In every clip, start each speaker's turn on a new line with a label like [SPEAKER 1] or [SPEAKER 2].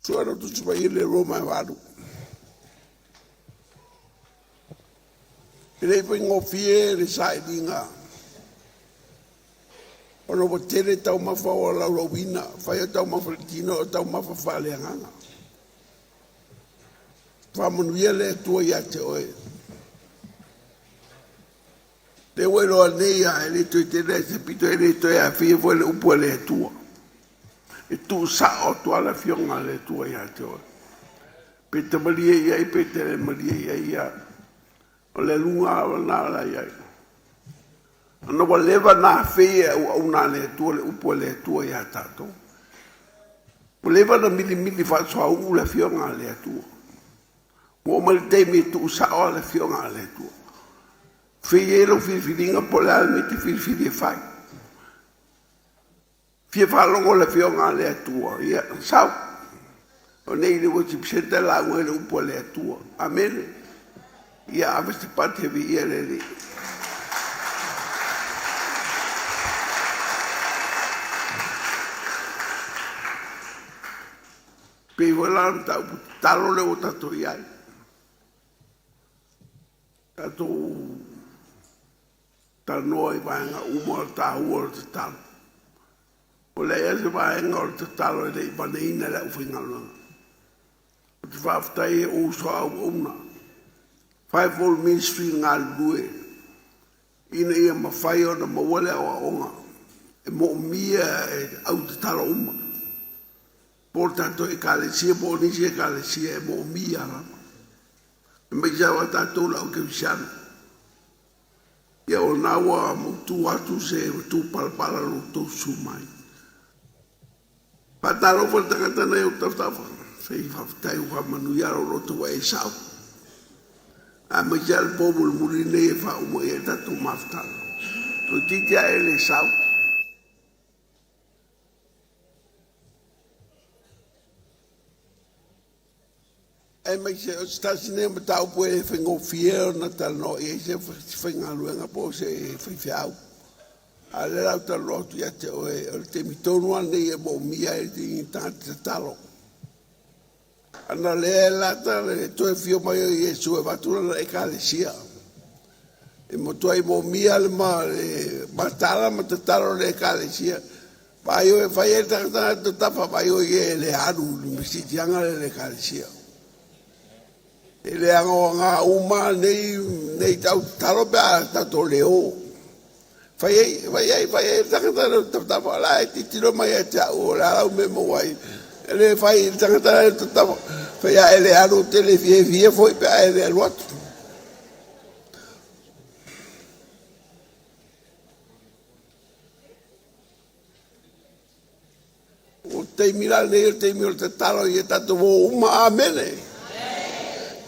[SPEAKER 1] Su'a Tusi Paia le Roma e 8. E le i faigofie le sailiga ona ua tele taumafa ua laulauina, fai o taumafa i le tino o taumafa faaleagaga. Faamanuia le Atua ia te oe. Lea ua iloa nei a e le toe tele ai se pito, e le toe aafia foi le upu a le Atua. E tuusao atu lava le Afioga a le Atua ia te oe. Pe te malie i ai, pe te le malie i ai, ia. O le aluga lena o la i ai. Ona ua leva na afei e auauna a le Atua le upu a le Atua ia tatou. Ua leva na milimili faasoauu le Afioga a le Atua. Ua oo mai le taimi e tuusao le Afioga a le Atua. Fai ai lau filifiliga po o le a le mea e te filifili e fai. Fia faalogo le Afioga a le Atua, ia sau. O nei le worship center lauga i le upu a le Atua. Amene. Ia ave se pati e viia le Alii. Pei foi la o le mataupu tatalo lea ua tatou i ai. Tatou talanoa i vaega uma o le taua o le tatalo. O le ai se vaega o le tatalo e le i vaneina le aufaigaluega. O te faafetai e uso a auauna. Fivefold Ministry galulue ina ia mafai ona maua le aoaoga e moomia e au tatalo uma. Po o le tatou Ekalesia po o nisi Ekalesia e moomia lava. E mai lava tatou le au kerisiano. Ia o lena ua mautu atu se matupalapala lo outou susu mai. Faatalofa le tagata nei o tafatafa. Sei faafetai ua faamanuia lo loto ua e sau. A mai se le po mulimuli nei e faauma i ai tatou mafutaga. Toeitiiti lava e le sau. Aemaise o se tasi nei o mataupu e le faigofie ona talanoa i ai se faigaluega po o se faifeau. A o lea la ou talanoa atu ia te oe, o le taimi tonu lava lenei e moomia ai le tagata tatalo. Ana lea e lata le toe afio mai o Iesu e avatu lana Ekalesia. E matuai moomia le matala ma tatalo i le Ekalesia. Vaai oe, fai ai le tagata tatafa, vaai oe e le alu i le mesitiaga le le Ekalesia. E le agaoga uma nei nei tau tatalo pe a tatou le o. Fai ai, fai ai, fai ai le tagata le tatafa la e titilo mai ia te au o le a lau mea maua ai. E le fai le tagata le tatafa, fai a e le alu te le fiafia foi pe a e le alu atu. O taimi la nei o le taimi o le tatalo ia tatou o uma. Amene.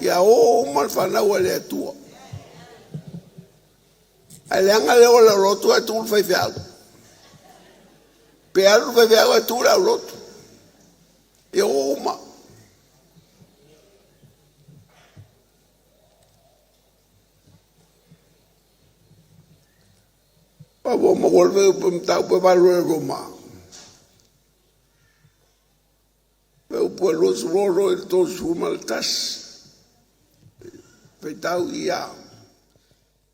[SPEAKER 1] Ia o uma le fanau a le Atua. Ae leaga le o le aulotu ae tuu le faifeau. Pe alu le faifeau ae tuu le aulotu. Ia o uma. Pa ua maua le mataupu e 8 e Roma. Pe upu e 26 i le 31. Faitau ia.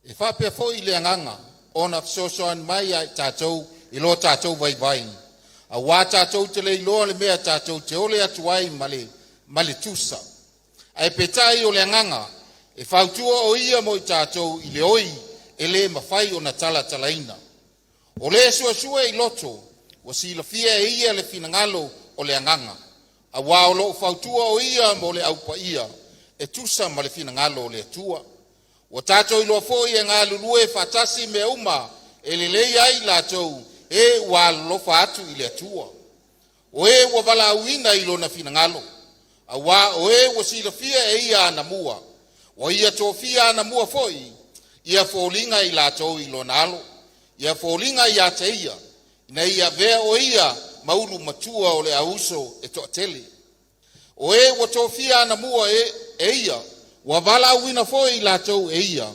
[SPEAKER 2] E faapea foi le agaga ona fesoasoani mai ia i tatou i lo tatou vaivai, auā tatou te le iloa le mea tatou te ole atu ai ma le tusa. Ae peitai o le agaga e fautua o ia mo i tatou i le oi e le mafai ona talatalaina. O le suesue i loto ua silafia e ia le finagalo o le agaga, auā o lo o fautua o ia mo le aupaia e tusa ma le finagalo o le Atua. Ua tatou iloa foi e galulue faatasi mea uma e lelei ai i latou e ua alolofa atu i le Atua, o e ua valaauina i lona finagalo, auā o e ua silafia e ia anamua, ua ia tofia anamua foi ia foliga i latou i lona alo, ia foliga ia te ia, ina ia avea o ia ma ulu matua o le auuso e toatele. O e ua tofia anamua e ia, ua valaauina foi i latou e ia.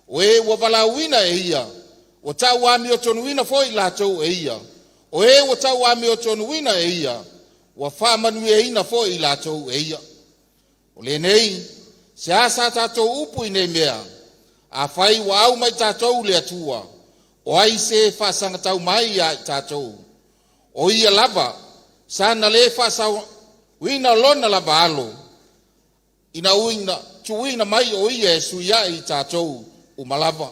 [SPEAKER 2] O e ua valaauina e ia, ua tauamiotonuina foi i latou e ia. O e ua tauamiotonuina e ia, ua faamanuiaina fo'i i latou e ia. O lenei, se asa tatou upu i nei mea, afai ua au mai tatou le Atua, o ai se faasagatau mai ia i tatou? O ia lava, sana le faasaoina lona lava alo, ina ua tuuina mai o ia e sui ai i tatou uma lava.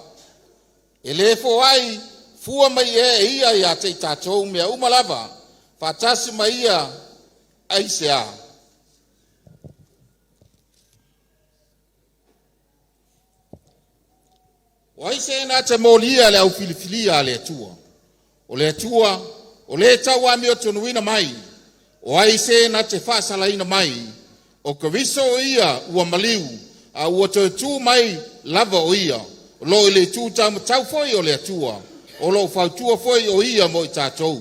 [SPEAKER 2] E le foai fua mai ea e ia ia te i tatou mea uma lava, faatasi ma ia aisea? O ai se na te molia le au filifilia a le Atua? O le Atua, o le tauamiotonuina mai, o ai se na te faasalaina mai? O Keriso o ia ua maliu, a ua toe tu mai lava o ia, o lo o i le itu taumatau foi o le Atua, o lo o fautua foi o ia mo i tatou.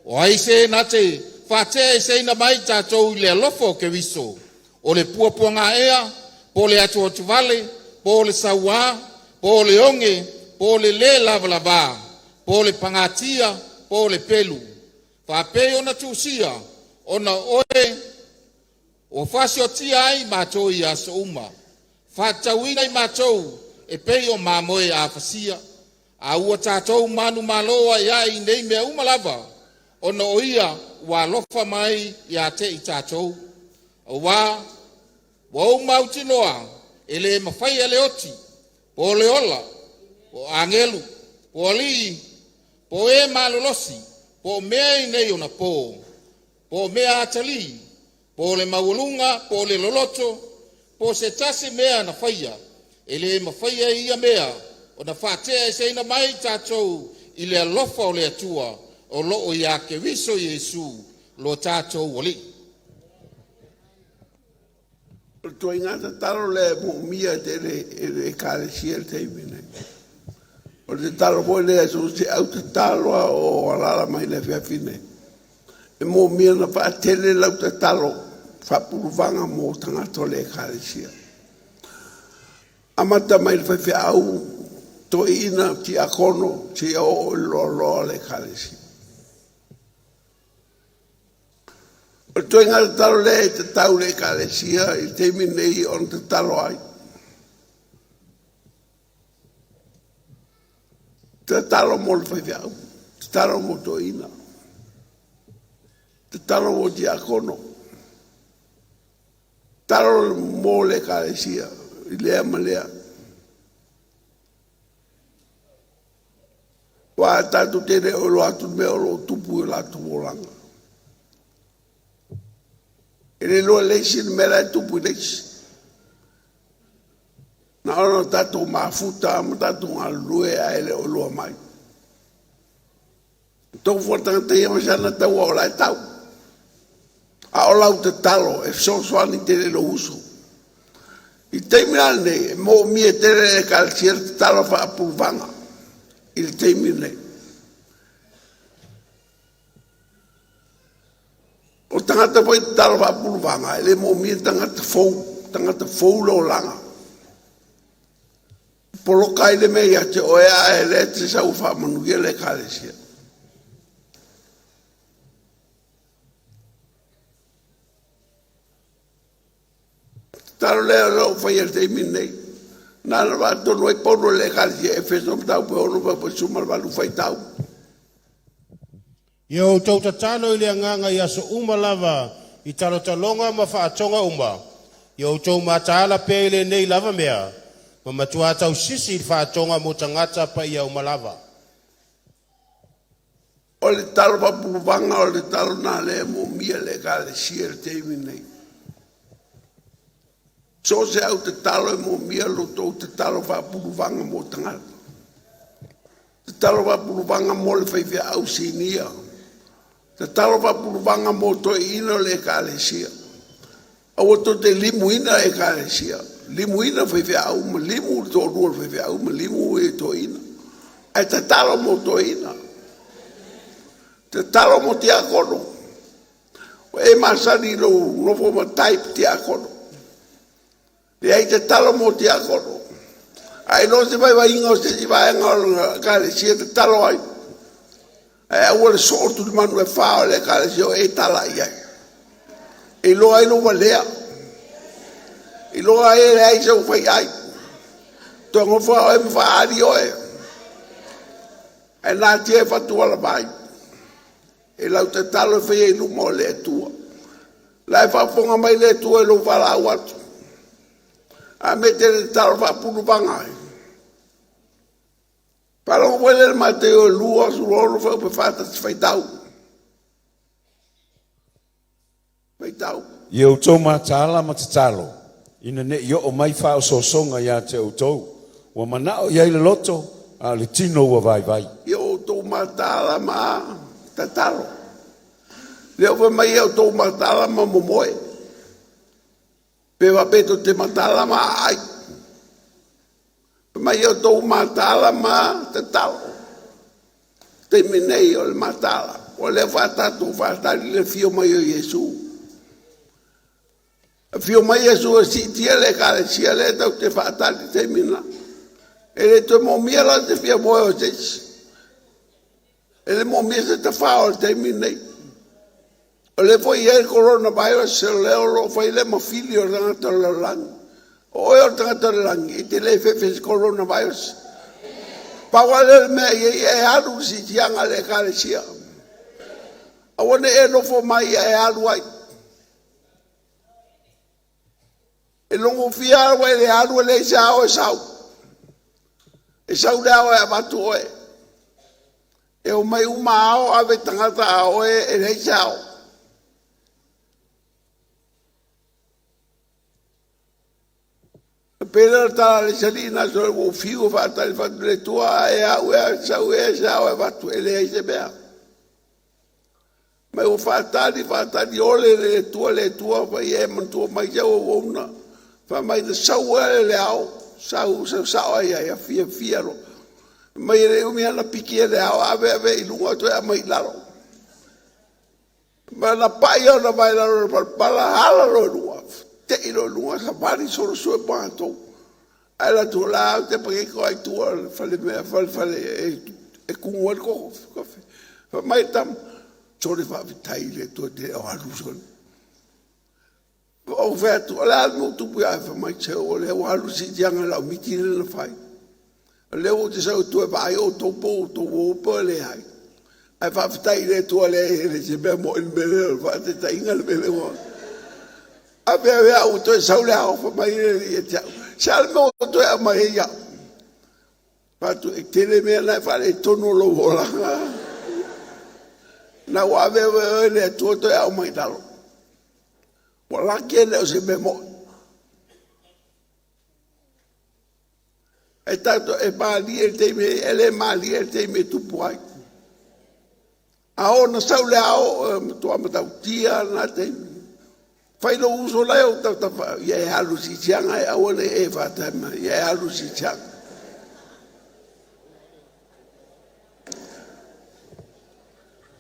[SPEAKER 2] O ai se na te faatea mai tatou i le alofa o Keriso? O le puapuaga ea, po o le atuatuvale, po o le sauā, po o le oge, po o le lē lavalavā, po o le pagatia, po o le pelu. Faapei ona tusia, ona o oe ua faasiotia ai matou i aso uma, faatatauina i matou e pei o mamoe a fasia. A ua tatou manumalo ai ai i nei mea uma lava, ona o Ia ua alofa mai ia te i tatou. Auā ua ou mautinoa e le mafaia le oti, po o le ola, po o agelu, po o alii, po o e malolosi, po o mea i nei ona po, po o mea atalii, po o le maualuga, po o le loloto, po o se tasi mea na faia, e le mafaia e ia mea ona faateaeseina mai tatou i le alofa o le Atua o lo o ia Keriso Iesu lo tatou Alii.
[SPEAKER 1] O le tuaiga tatalo lea e moomia tele e le Ekalesia i le taimi nei. O le tatalo foi lea, so o se autatalo lava o alaala mai i le afiafi nei, e moomia ona faatele lau tatalo faapuluvana mo tagata o le Ekalesia. Amata mai le faifeau, toeaina, tiakono, seia oo i le loaloa o le Ekalesia. O le ituaiga tatalo lea e tatau i le Ekalesia i le taimi nei ona tatalo ai. Tatalo mo le faifeau, tatalo mo toeaina, tatalo mo tiakono, tatalo mo le Ekalesia i lea ma lea. Aua tatou te le o iloa atu le mea o lo o tupu i o latou olaga. E le iloa e le isi le mea la e tupu i le isi. Na ona tatou mafuta ma tatou galulue ae le o iloa mai. Tofu tagata ia ma sana taua o la e tau. A o lau tatalo e fesoasoani tele i lou uso. I le taimi la lenei, e moomia tele e le Ekalesia le tatalo faapuluvana i le taimi lenei. O tagata foi tatalo faapuluvana, e le moomia tagata fou, tagata fou le olaga. Poloka ai le mea ia te oe ae lea te sau faamanuia le Ekalesia. Tatalo lea o loo faia i le taimi lenei. Na ona faatonu ai Paulo i le Ekalesia Efeso mataupu e 6 18 faitau.
[SPEAKER 3] Ia outou tatalo i le agaga i aso uma lava i talotaloga ma faatoga uma. Ia outou mataala pea i lenei lava mea, ma matuā tausisi i le faatoga mo tagata paia uma lava.
[SPEAKER 1] O le talo faapuluvana o le talo na lea e moomia e le Ekalesia i le taimi nei. So o se au tatalo e moomia lo tou tatalo faapuluvana mo tagata. Tatalo faapuluvana mo le faifeau sinia. Tatalo faapuluvana mo toeaina o le Ekalesia. Aua tou te limuina Ekalesia, limuina faifeau ma limu le toalua o le faifeau ma limu e toeaina. Ae tatalo mo toeaina. Tatalo mo tiakono. Ua e masani i lou nofo matai tiakono. Leai, tatalo mo tiakono. Ae iloa se vaivaiga o se isi vaega o le Ekalesia, tatalo ai. Ae aua le soo atu i manu e fa o le Ekalesia o e tala i ai. E iloa ai lou valea, iloa ai e leai sau faiai. Toe nofo oe ma faaali oe. Ae natia e fatuala mai. E lau tatalo e faia i luma o le Atua. La e faafofoga mai le Atua i lou valaau atu. A me te le tatalo faapuluvaga ai. Faalogo foi lea i le Mateo 26 fuaiupu 41, faitau. Faitau.
[SPEAKER 4] Ia outou mataala ma tatalo, ina ne i oo mai faaosoosoga ia te outou. Ua manao i ai le loto, a o le tino ua vaivai.
[SPEAKER 1] Ia outou mataala ma tatalo. Le o fai mai ia outou mataala ma momoe. Pe faapea tou te mataala ma aai. Fai mai ia outou mataala ma tatalo. Taimi nei o le mataala. O lea faatatou faatali le afio mai o Iesu. Afio mai Iesu e siitia le Ekalesia lea tatou te faatali taimi na. E le toe moomia la se fia moe o se isi. E le moomia se tafao o le taimi nei. O lea foi e i ai le coronavirus, o lea o lo o fai lea ma fili o le tagata o le lalolagi. O oe o le tagata o le lagi, e te le fefe i se coronavirus. Pau lava lea o le mea e i ai, e alu i le siitiaga a le Ekalesia. Aua ne i e nofo mai ae alu ai. E logofia au e le alu e leai se ao e sau. E sau le ao e avatu oe. E o mai uma ao ave tagata a oe e leai se ao. E pei lea o le tala a le isi alii na so ua fiu e faatali fatu le Atua e au e sau e se ao e avatu e leai se mea. Mai ua faatali faatali ole le Atua le Atua fai e manatua mai se auauna. Fai mai na sau e le ao, sau sau sao ai ai a fia fia lo. Mai e le umi ana piki e le ao ave ave i luga toe aumai i lalo. Ma na pai ona mai lalo le palapala ala lo luga. Te i lo luga sa vali solo sue matou. Ae la tu la te pake ko ai tua le fale mea fale fale e kumu ai le koko kofi. Fai mai tam sole faafetai i le Atua te o alu sole. O fai atu, o le a le mea ua tupu ia oe? Fai mai, se o lea ua alu le siitiaga i lau miti lea na fai. O lea ua ou te sau e toe vaai outou po o outou o po o leai. Ae faafetai i le Atua lea e le se mea moni le mea lea o le faataitaiga le mea lea ua. Ave ave au ua toe sau le ao, fai mai le alii ia te au. Se a le mea ua toe aumai ai au? Fai atu, e tele mea na e faaletonu o lou olaga. Na ua ave ave oe le Atua toe aumai i lalo. Ua laki e le o se mea moni. E tatou e malie le taimi, e le malie le taimi e tupu ai. A oo na sau le ao, e matua matautia lena taimi. Fai lou uso la e o tautafa, ia e alu i siitiaga e aua ne i e faatae mai, ia e alu i siitiaga.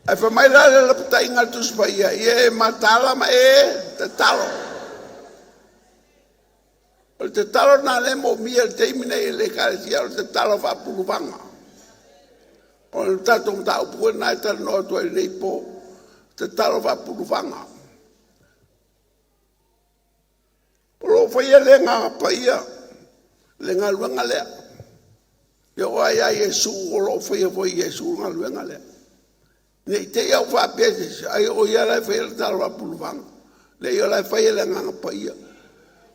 [SPEAKER 1] Ae fai mai la le lapataiga a le Tusi Paia, ia e mataala ma e tatalo. O le tatalo lena lea e moomia i le taimi nei e le Ekalesia, o le tatalo faapuluvaga. O le tatou mataupu foi lena e talanoa atu ai i lenei po, tatalo faapuluvaga. O lo o faia le Agaga Paia le galuega lea. E oo lava ia Iesu o lo o faia foi e Iesu le galuega lea. Ne i te i au faapea se isi, ai o ia la e faia le tatalo faapuluvaga. Le ia la e faia le Agaga Paia.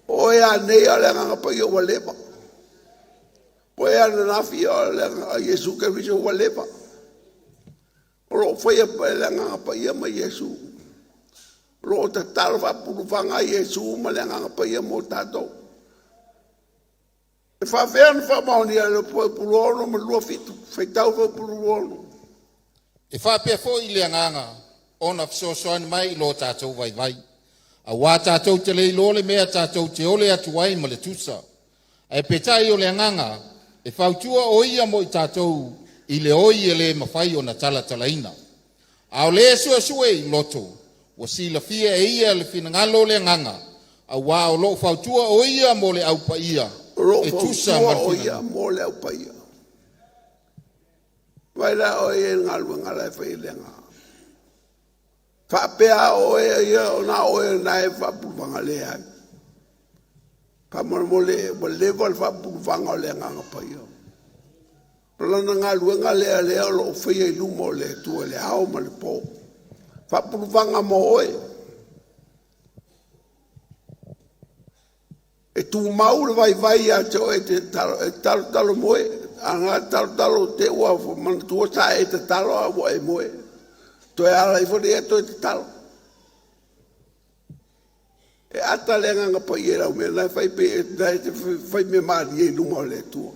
[SPEAKER 1] O oe a nei o le Agaga Paia ua leva. O oe ananafi o le Iesu Keriso ua leva. O lo o faia le Agaga Paia ma Iesu. O lo o tatalo faapuluvaga ai Iesu ma le Agaga Paia mo tatou. E faafefea ona faamaonia le fuaiupu 26 27, faitau fuaiupu 26.
[SPEAKER 2] E faapea foi le agaga ona fesoasoani mai i lo tatou vaivai. Auā tatou te le iloa le mea tatou te ole atu ai ma le tusa. Ae peitai o le agaga e fautua o ia mo i tatou i le oi e le mafai ona talatalaina. A o le suesue i loto, ua silafia e ia le finagalo o le agaga, auā o lo o fautua o ia mo le aupaia
[SPEAKER 1] O lo o
[SPEAKER 2] e tusa ma
[SPEAKER 1] fautua
[SPEAKER 2] le
[SPEAKER 1] o ia
[SPEAKER 2] finagalo.
[SPEAKER 1] mo le aupaia. Vai la o ia i le galuega la e fai e le agaga. Faapea oe ia ona oe na e faapulufaga leai. Faamolemole ua leva le faapulufaga o le Agaga Paia. O lana galuega lea lea o lo o faia i luma o le Atua i le ao ma le po. Faapulufaga mo oe. E tumau le vaivai ia te oe e te talotalo moe. A talotalo te ua manatua sa e tatalo a ua e moe. Toe ala ifo lea toe tatalo. E ata le Agaga Paia i lau mea la e fai pe la e te fai mea malie i luma o le Atua.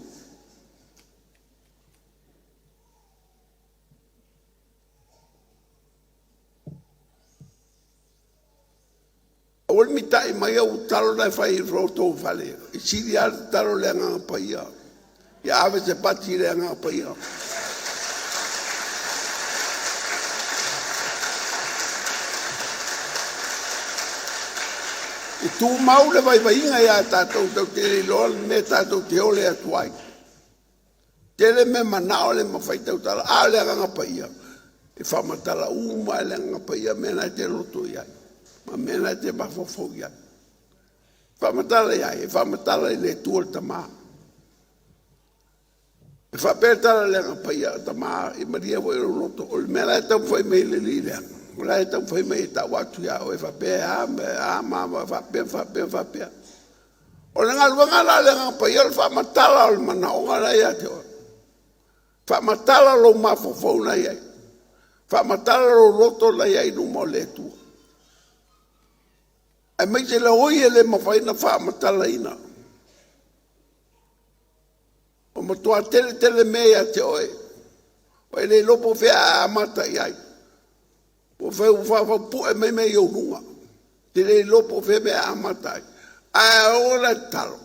[SPEAKER 1] Aua le mitai mai au tatalo na e fai i lo outou fale. E sili lava le tatalo i le Agaga Paia. Ia ave se pati i le Agaga Paia. E tumau le vaivaiga ia tatou tatou te le iloa le mea tatou te ole atu ai. Tele mea manao le mafai tautala, a o le Agaga Paia, e faamatala uma e le Agaga Paia mea na e te loto i ai, ma mea na e te mafaufau i ai. Faamatala i ai, e faamatala i le Atua le Tama. E faapea le tala le Agaga Paia, Tama, e malie foi lou loto, o le mea la e taumafai mai le alii lea, o la e taumafai mai e tau atu ia oe faapea e a ma faapea faapea faapea. O le galuega la a le Agaga Paia o le faamatala o le manaoga la ia te oe. Faamatala lou mafaufau na i ai. Faamatala lou loto na i ai i luma o le Atua. Aemaise le oi e le mafai ona faamatalaina. Ua matua tele tele mea ia te oe. Ua e le iloa po o fea a amata i ai. Ua faafaupue mai mea i ou luga. Te le iloa po o fea mea e amata ai. Ae o le tatalo,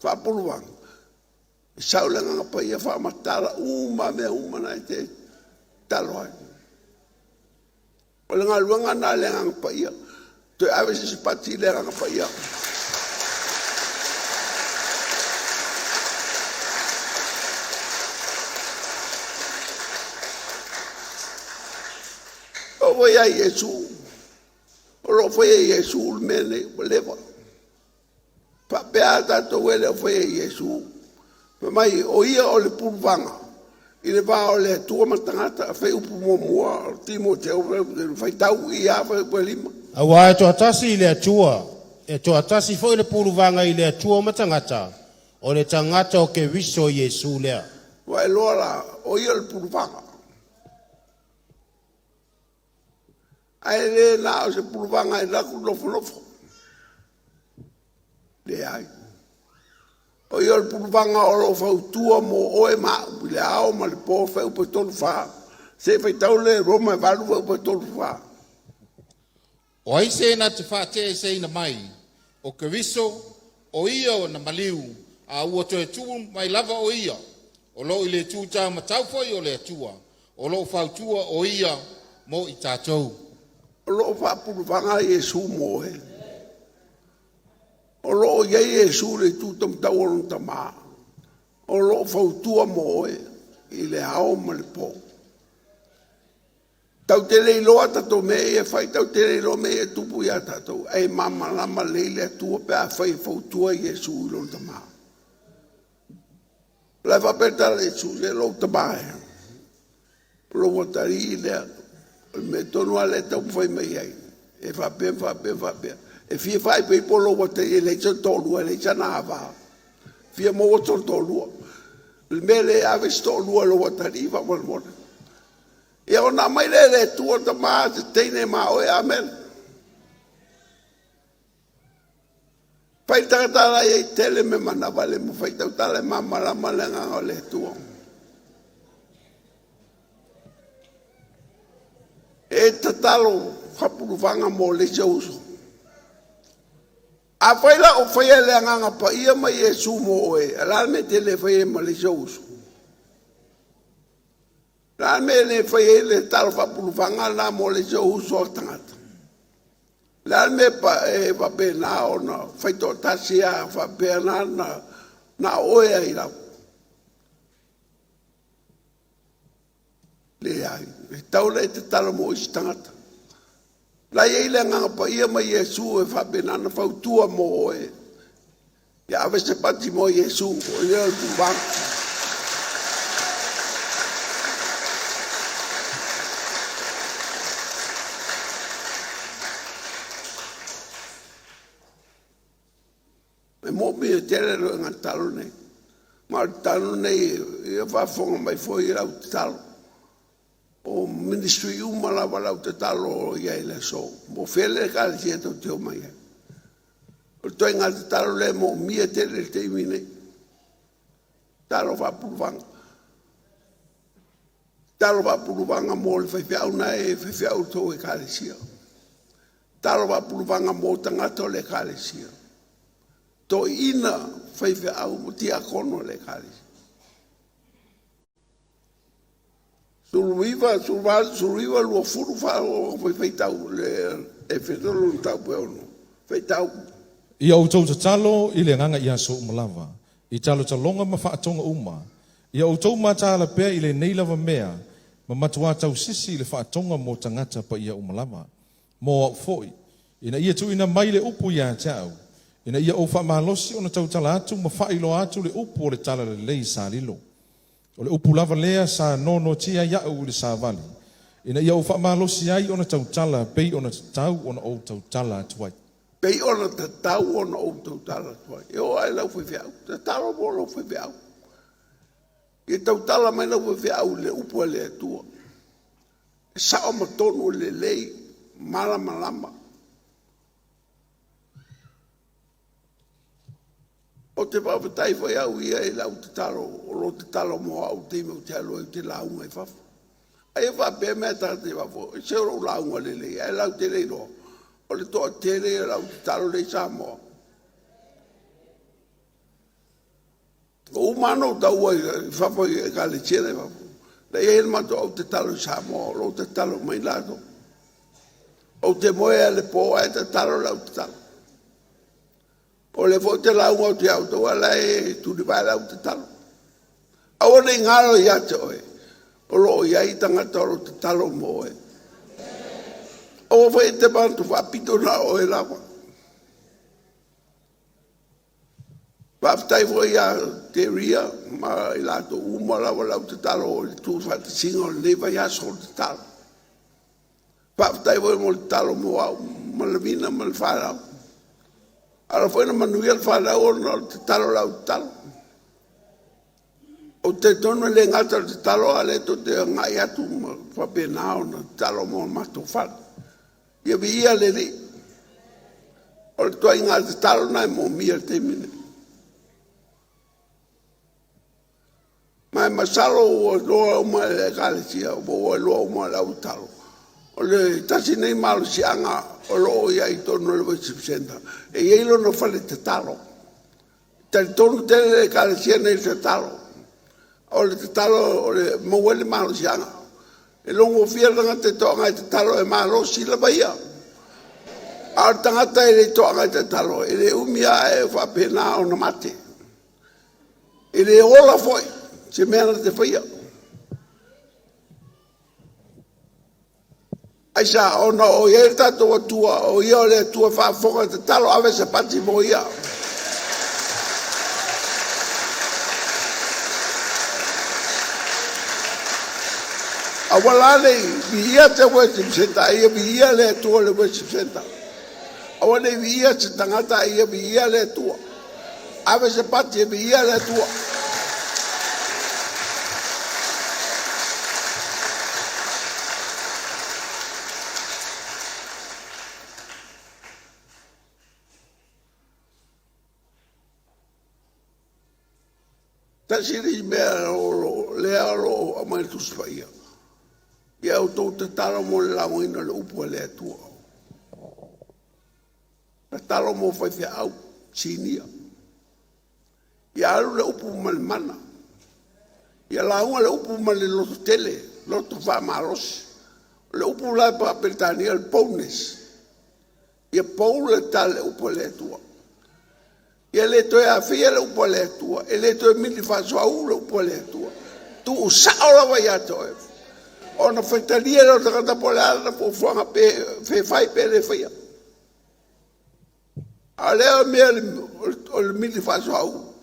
[SPEAKER 1] faapuluaga, e sau le Agaga Paia faamatala uma mea uma na e te tatalo ai. O le galuega lena a le Agaga Paia. Toe ave se isi pati i le Agaga Paia. O foi ai Iesu, o lo o faia e Iesu le mea lenei ua leva. Faapea a tatou e le o faia e Iesu. Fai mai, o ia o le pulufaga i le va o le Atua ma tagata. Fai upu muamua o Timoteo, faitau i a fai upu e 5.
[SPEAKER 3] Auā e toatasi le Atua, e toatasi foi le puluvaga i le Atua ma tagata, o le tagata o Keriso Iesu lea.
[SPEAKER 1] Ua e iloa la, o ia o le pulufaga. Ae le na o se pulufaga e laku nofonofo. Leai. O ia o le pulufaga o lo o fautua mo oe ma au i le ao ma le po fai upu e 3 fa. Se faitau le Roma e 8 fai upu e 3 fa.
[SPEAKER 2] O ai se na te faateeseina mai o Keriso o ia o na maliu a ua toe tuu mai lava o ia o loo i le itu taumatau foi o le Atua o loo fautua o ia mo i tatou.
[SPEAKER 1] O lo o faapulufaga Iesu mo oe. O lo o iai Iesu le itu taumatau o lona Tama. O lo o fautua mo oe i le ao ma le po. Tau te le iloa tatou mea ia e fai, tau te le iloa mea ia e tupu ia tatou. Ae malamalama lelei le Atua pe a fai e fautua Iesu i lona Tama. O le a faapea le tala Iesu, se lou Tama e, o lou atalii lea, o le mea tonu lava lea e taumafai mai ai, e faapea, faapea, faapea. E fia faaipoipo lou atalii e leai sona toalua, e leai sana ava. Fia maua sona toalua. O le mea lea e ave se toalua i lou atalii faamolemole. Ia ona aumai lea e le Atua Tama se teine ma oe, amen. Fai le tagata la i ai tele me manava le mafai tautala e malamalama le agaga o le Atua. E tatalo faapulufaga mo le isi uso. A fai la o faia le Agaga Paia ma Iesu mo oe, a le mea te le fai ai ma le isi uso? La le mea le fai ai le talo faapulufaga la mo le isi uso o tagata? Le a le mea e faapena ona fai toatasi a faapea na oe ai lava? Leai, e tau le tatalo mo isi tagata. La i ai le agaga paia ma Iesu e faapena ona fautua mo oe. Ia ave se pati mo Iesu, o lea o le puvaga. E moomia e tele le tatalo nei. Ma o le tatalo nei ia faafofoga mai foi i lau tatalo. O ministry uma lava lau tatalo i ai le aso. Mo fea le ekalesia tou te omai ai. O le ituaiga tatalo lea e moomia tele i le taimi nei. Tatalo faapuluvaga. Tatalo faapuluvaga mo le faifeau na e faifeau i le tou ekalesia. Tatalo faapuluvaga mo tagata o le ekalesia. Toeaiina, faifeau ma tiakono o le ekalesia. 19, 18, 19, 20, faa faitau le Efeso lona mataupu e 6. Faitau.
[SPEAKER 5] Ia outou tatalo i le agaga i aso uma lava, i talotaloga ma faatoga uma. Ia outou mataala pea i lenei lava mea, ma matuā tausisi i le faatoga mo tagata paia uma lava. Mo au foi, ina ia tuuina mai le upu ia te au, ina ia ou faamalosi ona tautala atu ma faailoa atu le upu o le Talalelei sa lilo. O le upu lava lea sa nonotia ia'u i le savali, ina ia ou faamalosi ai ona tautala pei ona tatau ona ou tautala atu ai.
[SPEAKER 1] Pei ona tatau ona ou tautala atu ai. E oo lava i lau faifeau, tatalo mo lou faifeau. Ia tautala mai lau faifeau i le upu a le Atua. E sao ma tonu lelei, malamalama. Ou te faafetai foi au ia i lau tatalo, o lou tatalo mo au i le taimi ou te alu ai ou te lauga i fafo. Ai e faapea mea tagata i fafo, se o lou lauga lelei, ae latou te le iloa, o le toatele o lau tatalo lea i Samoa. Ua uma lava ona ou taua i fafo i ekalesia la i fafo. La e i ai le matou au tatalo i Samoa o lo o tatalo mai latou. Ou te moe lava i le po ae tatalo le au tatalo. O lea foi ou te lauga atu ia outou a o la e tulivae le au tatalo. Aua ne i galo ia te oe, o lo o i ai tagata o lo o tatalo mo oe. Aua foi e te manatu faapito na o oe lava. Faafetai foi ia Teria ma i latou uma lava lau tatalo o le tuufaatasiga o lenei vaiaso o le tatalo. Faafetai foi mo le tatalo mo au ma Lavina ma le fanau. Ala foi ona manuia le fanau ona o le tatalo a lau tatalo. Ou te talitonu e le gata i le tatalo a o lea tou te agai atu ma faapena ona tatalo mo matou fale. Ia viia le Alii. O le ituaiga tatalo lena e moomia i le taimi lenei. Ma e masalo ua iloa uma e le Ekalesia, ua iloa uma e le au tatalo, o le tasi lenei malosiaga o lo o i ai i totonu o le worship center, e i ai lona fale tatalo. E talitonu tele le Ekalesia lenei i le tatalo. O le tatalo o le maua ai le malosiaga. E logofia le tagata e toaga e tatalo e malosi lava ia. A o le tagata e le toaga e tatalo, e le umi lava e faapena ona mate. E le ola foi se mea na te faia. Aisea? Ona o i ai le tatou Atua, o ia o le Atua faafofoga tatalo, ave se pati mo ia. Aua la ne i viia te worship center, a ia viia le Atua o le worship center. Aua ne i viia se tagata, a ia viia le Atua. Ave se pati e viia le Atua. Tasi le mea lea o lo o aumai i le Tusi Paia, ia outou tatalo mo le laugaina o le upu a le Atua. Tatalo mo faifeau sinia. Ia alu le upu ma le mana. Ia lauga le upu ma le loto tele, loto faamalosi. O le upu la faa-Peretania o le boldness. Ia bold le tala le upu a le Atua. Ia le toe afia le upu a le Atua, e le toe mili faasoauu le upu a le Atua. Tuusao lava ia te oe. Ona faitalia lea o le tagata po o le a lana fuafuaga pe fe fai pe le faia. A o lea mea o le mili faasoauu, ou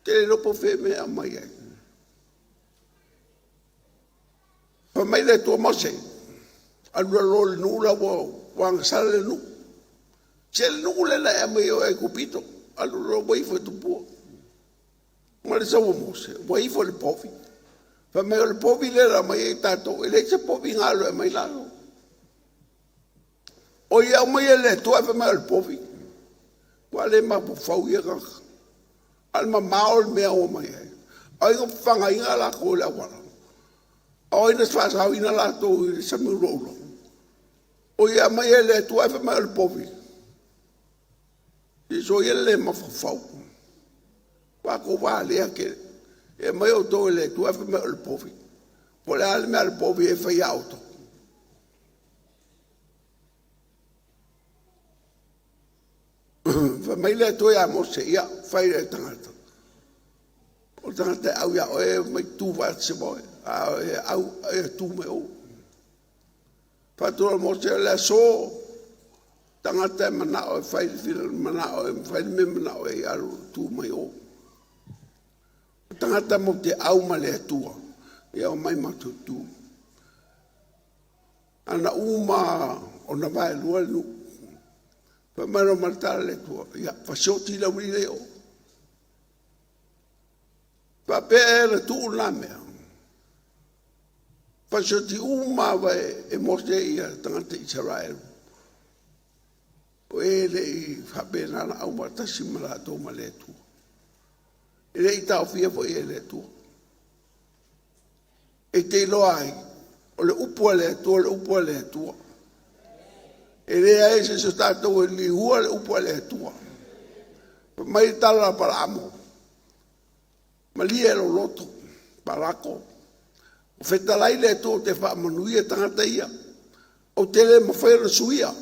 [SPEAKER 1] te le iloa po o fea mea e aumai ai. Fai mai le Atua, Mose, alu i lalo i le nuu la ua agasala le nuu. Se le nuu lea na e aumai ai o Aikupito, alu loa ua ifo i tupua. Ma le sau a Mose, ua ifo i le povi. Fai mai o le povi lea na aumai ai tatou, e leai se povi na alu e aumai lalo. O ia aumai e le Atua ae fai mai o le povi. Ua le mafaufau ia tagata. A o le mamao le mea ua omai ai. O ai na fafagaina latou i le auala? O ai na faasaoina latou i le sami uloauloa? O ia aumai e le Atua ae fai mai o le povi. Se soia le le mafaufau. Ua tatou valea tele. E aumai outou e le Atua ae fai mai o le povi. Po o le a le mea a le povi e fai ia outou. Fai mai le Atua ia Mose, ia, fai le tagata. O le tagata e au ia oe mai tu faatasi ma oe, a o e au e tu mai o. Faatu Mose o le aso, tagata e manao e fai le manao e fai le mea manao e alu tu mai o. O tagata mo te au ma le Atua, ia o mai matou tu. Ana uma ona vaelua le nuu. Fai mai loa ma le tala a le Atua, ia fasioti le aulii le o. Faapea ea na tuu lena mea. Fasioti uma lava e Mose ia tagata Isaraelu. O e le i faapena na aufaatasi ma latou ma le Atua. E le i taofia foi e le Atua. E te iloa ai, o le upu a le Atua, o le upu a le Atua. E leai se isi o tatou e liua le upu a le Atua. Fai mai le tala a Palaamo, malie lou loto, Palako, ua fetalai le Atua ou te faamanuia tagata ia. Ou te le mafai ona suia.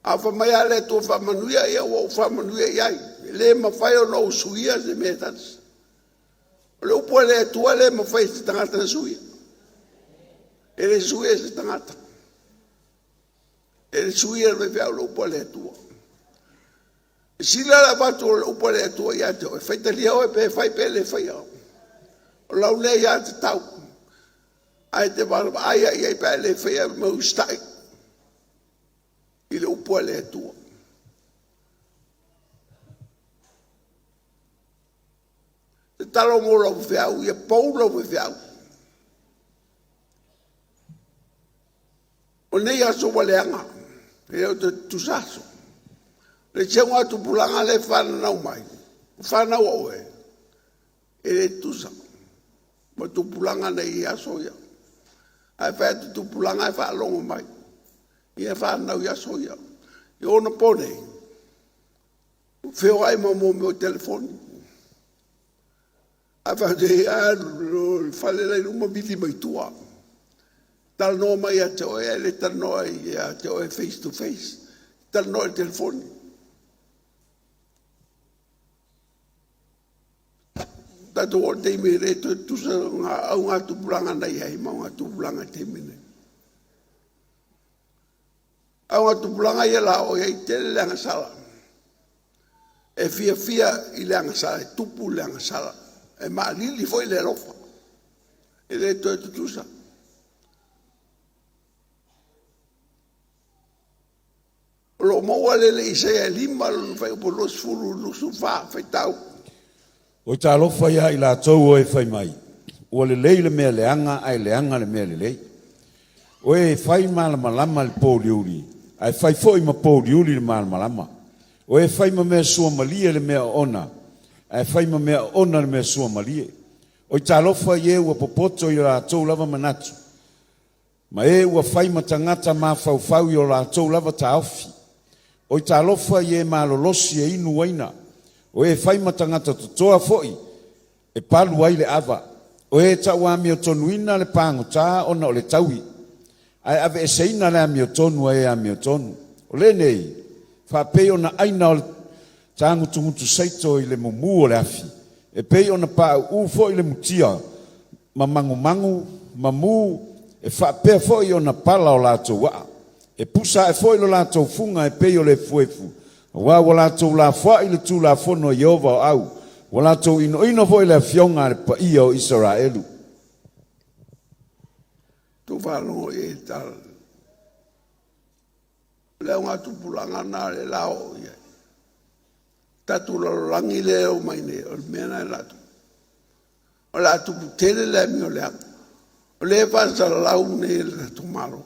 [SPEAKER 1] A fai mai lava le Atua faamanuia, ia ua ou faamanuia i ai. E le mafai ona ou suia se mea e tasi. O le upu a le Atua e le mafai e se tagata ona suia. E le suia e se tagata. E le suia e le faifeau le upu a le Atua. E sili la avatu o le upu a le Atua ia te oe, faitalia oe pe fai pe le faia. O lau lea ia te tau. Ae te vaavaai i ai pe a le faia ma usitai i le upu a le Atua. Tatalo mo lau faifeau, ia pou lau faifeau. O nei aso ua leaga, e le o toe tutusa aso. Le seu tupulaga lea e fananau mai, o fanau a oe, e le tutusa ma tupulaga nei i aso ia. Ae fai atu tupulaga e faalogo mai, ia fanau i aso ia. I ona po nei, feoai ma mea o telefoni. Ae fai atu, le fale la i luma vili mai tua. Talanoa mai ia te oe, ae le talanoa ia te oe face to face. Talanoa i le telefoni. Tatou o le taimi e le toe tutusa ngā au ngā tupulaga na i ai ma ngā tupulaga i taimi nei. Au ngā tupulaga ia la o iai tele le agasala. E fiafia i le agasala, e tupu le agasala. E maalili foi le alofa. E le toe tutusa. O lo o maua le le Isaia e 5 lona fuaiupu 20 24 faitau.
[SPEAKER 4] Oi talofa ia i latou o e fai mai, ua lelei le mea leaga ae leaga le mea lelei. O e fai malamalama le pouliuli, ae fai foi ma pouliuli le malamalama. O e fai ma mea suamalie le mea oona, ae fai ma mea oona le mea suamalie. Oi talofa i e ua popoto i o latou lava manatu, ma e ua fai ma tagata mafaufau i o latou lava taofi. Oi talofa i e malolosi e inu uaina, o e fai ma tagata totoa foi e palu ai le ava, o e tauamiotonuina le pagota ona o le taui, ae aveeseina le amiotonu a e amiotonu. O lenei, faapei ona aina o le tagutugutu saito i le mumu o le afi, e pei ona pauu foi le mutia ma magumagu ma mu. E faapea foi ona pala o latou aa. E pusa ae foi lo latou fuga e pei o le efuefu, auā ua latou lafoai le tulafono a Ieova o au, ua latou inoino foi i le afioga a le Paia o Isaraelu.
[SPEAKER 1] Tou faalogo i ai i le tala. O le augatupulaga lena o lea o le a oo i ai. Tatou lalolagi lea e omai nei, o le mea lena e latou. O le a tupu tele le amio leaga. O lea e faasalalau nei e le tatou Malo.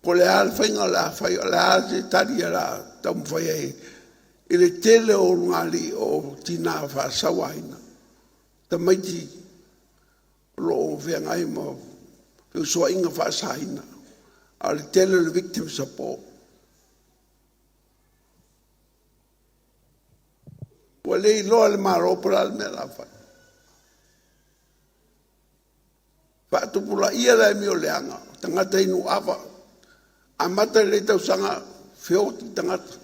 [SPEAKER 1] Po o le a le faiga o le a fai, o le a se tali o le a taumafai ai i le tele o ulugalii o tina faasauaina, tamaiti o lo o feagai ma feusuaiga faasaina, a o le tele o le victim support. Ua le iloa e le Malo po o le a le mea o le a fai. Faatupulaia le amio leaga o tagata inu ava. Amata lenei tausaga feoti tagata.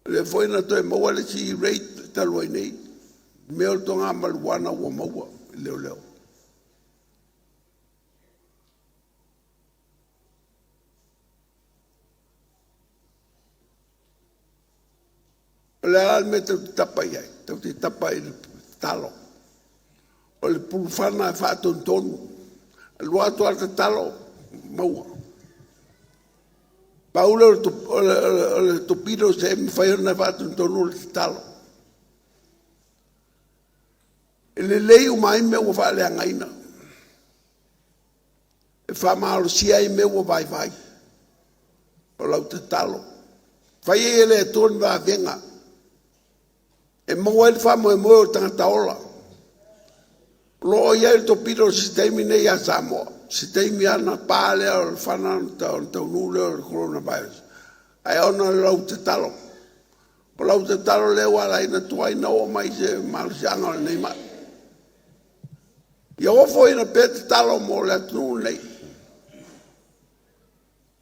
[SPEAKER 1] O lea foi na toe maua le isi rate talu ai nei, mea o le toga marijuana ua maua e leoleo. O le a le mea tou te tapa i ai? Tou te tapa i le tatalo. O le pulufana e faatonutonu. Alu atu lava le tatalo, maua. Pau lea o le topilo e mafai ona faatonutonu o le tatalo. E lelei uma ai mea ua faaleagaina. E faamalosia ai mea ua vaivai. O lau tatalo. Fai ai e le Atua ni vavega e maua ai le faamoemoe o tagata ola. O lo o i ai le topilo i se taimi nei ia Samoa. Se taimi lava ona pa lea o le fana ona taunuu lea o le coronavirus. Ae ona o lau tatalo. O lau tatalo lea ua ala ai ona tuai ona oo mai se malosiaga o lenei mai. Ia ofoina pea tatalo mo le atunuu lenei.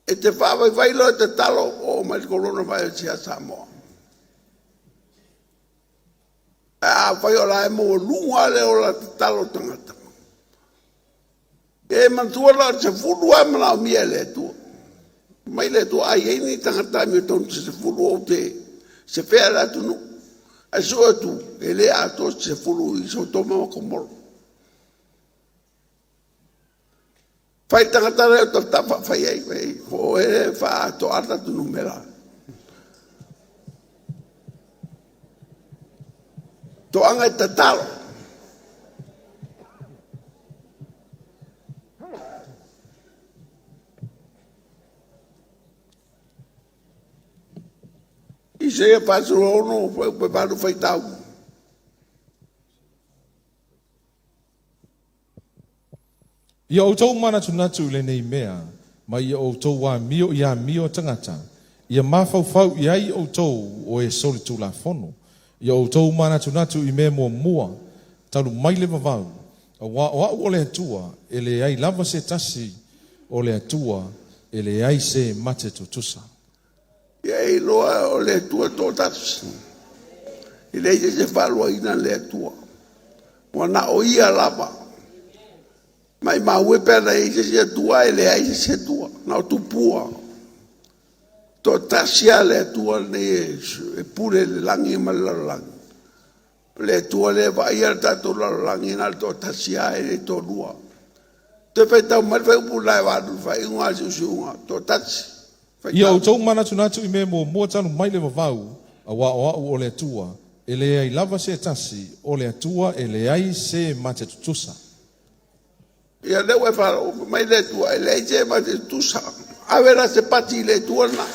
[SPEAKER 1] E te faavaivai loa e tatalo, oo mai le coronavirus ia Samoa. Ae afai o la e maualuga le ola tatalo o tagata, e manatua la o le 10 lava e manaomia e le Atua. Mai le Atua, a i ai ni tagata amiotonu se 10 ou te sefea le atunuu. Ae sue atu, e le atoa se 10 i Sotoma ma Komoro. Fai le tagata lea o tafatafa, fai ai, fai ai, o e faaatoa le tatou numera. Toaga e tatalo. Isaia 46, fuaiupu 8 faitau.
[SPEAKER 5] Ia outou manatunatu i lenei mea, ma ia outou amio i amio a tagata, ia mafaufau i ai outou o e solitulafono. Ia outou manatunatu i mea muamua, talu mai le vavau, auā o au o le Atua, e leai lava se tasi o le Atua, e leai se mate tutusa.
[SPEAKER 1] Ia e iloa o le Atua toatasi. E leai se isi e faaluaina le Atua. Ua na o Ia lava. Maimau e pe ana i ai se isi Atua, ae leai se isi Atua. Na o tupua. Toatasi lava le Atua lenei e pule i le lagi ma le lalolagi. O le Atua lea e vaaia le tatou lalolagi na o le toatasi lava e le toalua. Toe faitau mai le fuaiupu lena e 8 i le faaiuga a le siusiuga. Toatasi.
[SPEAKER 5] Ia outou manatunatu i mea muamua talu mai le vavau, auā o au o le Atua, e leai lava se tasi, o le Atua e leai se mate tutusa.
[SPEAKER 1] Ia lea ua e faalogo mai le Atua e leai se mate tutusa. Ave la se pati i le Atua lena.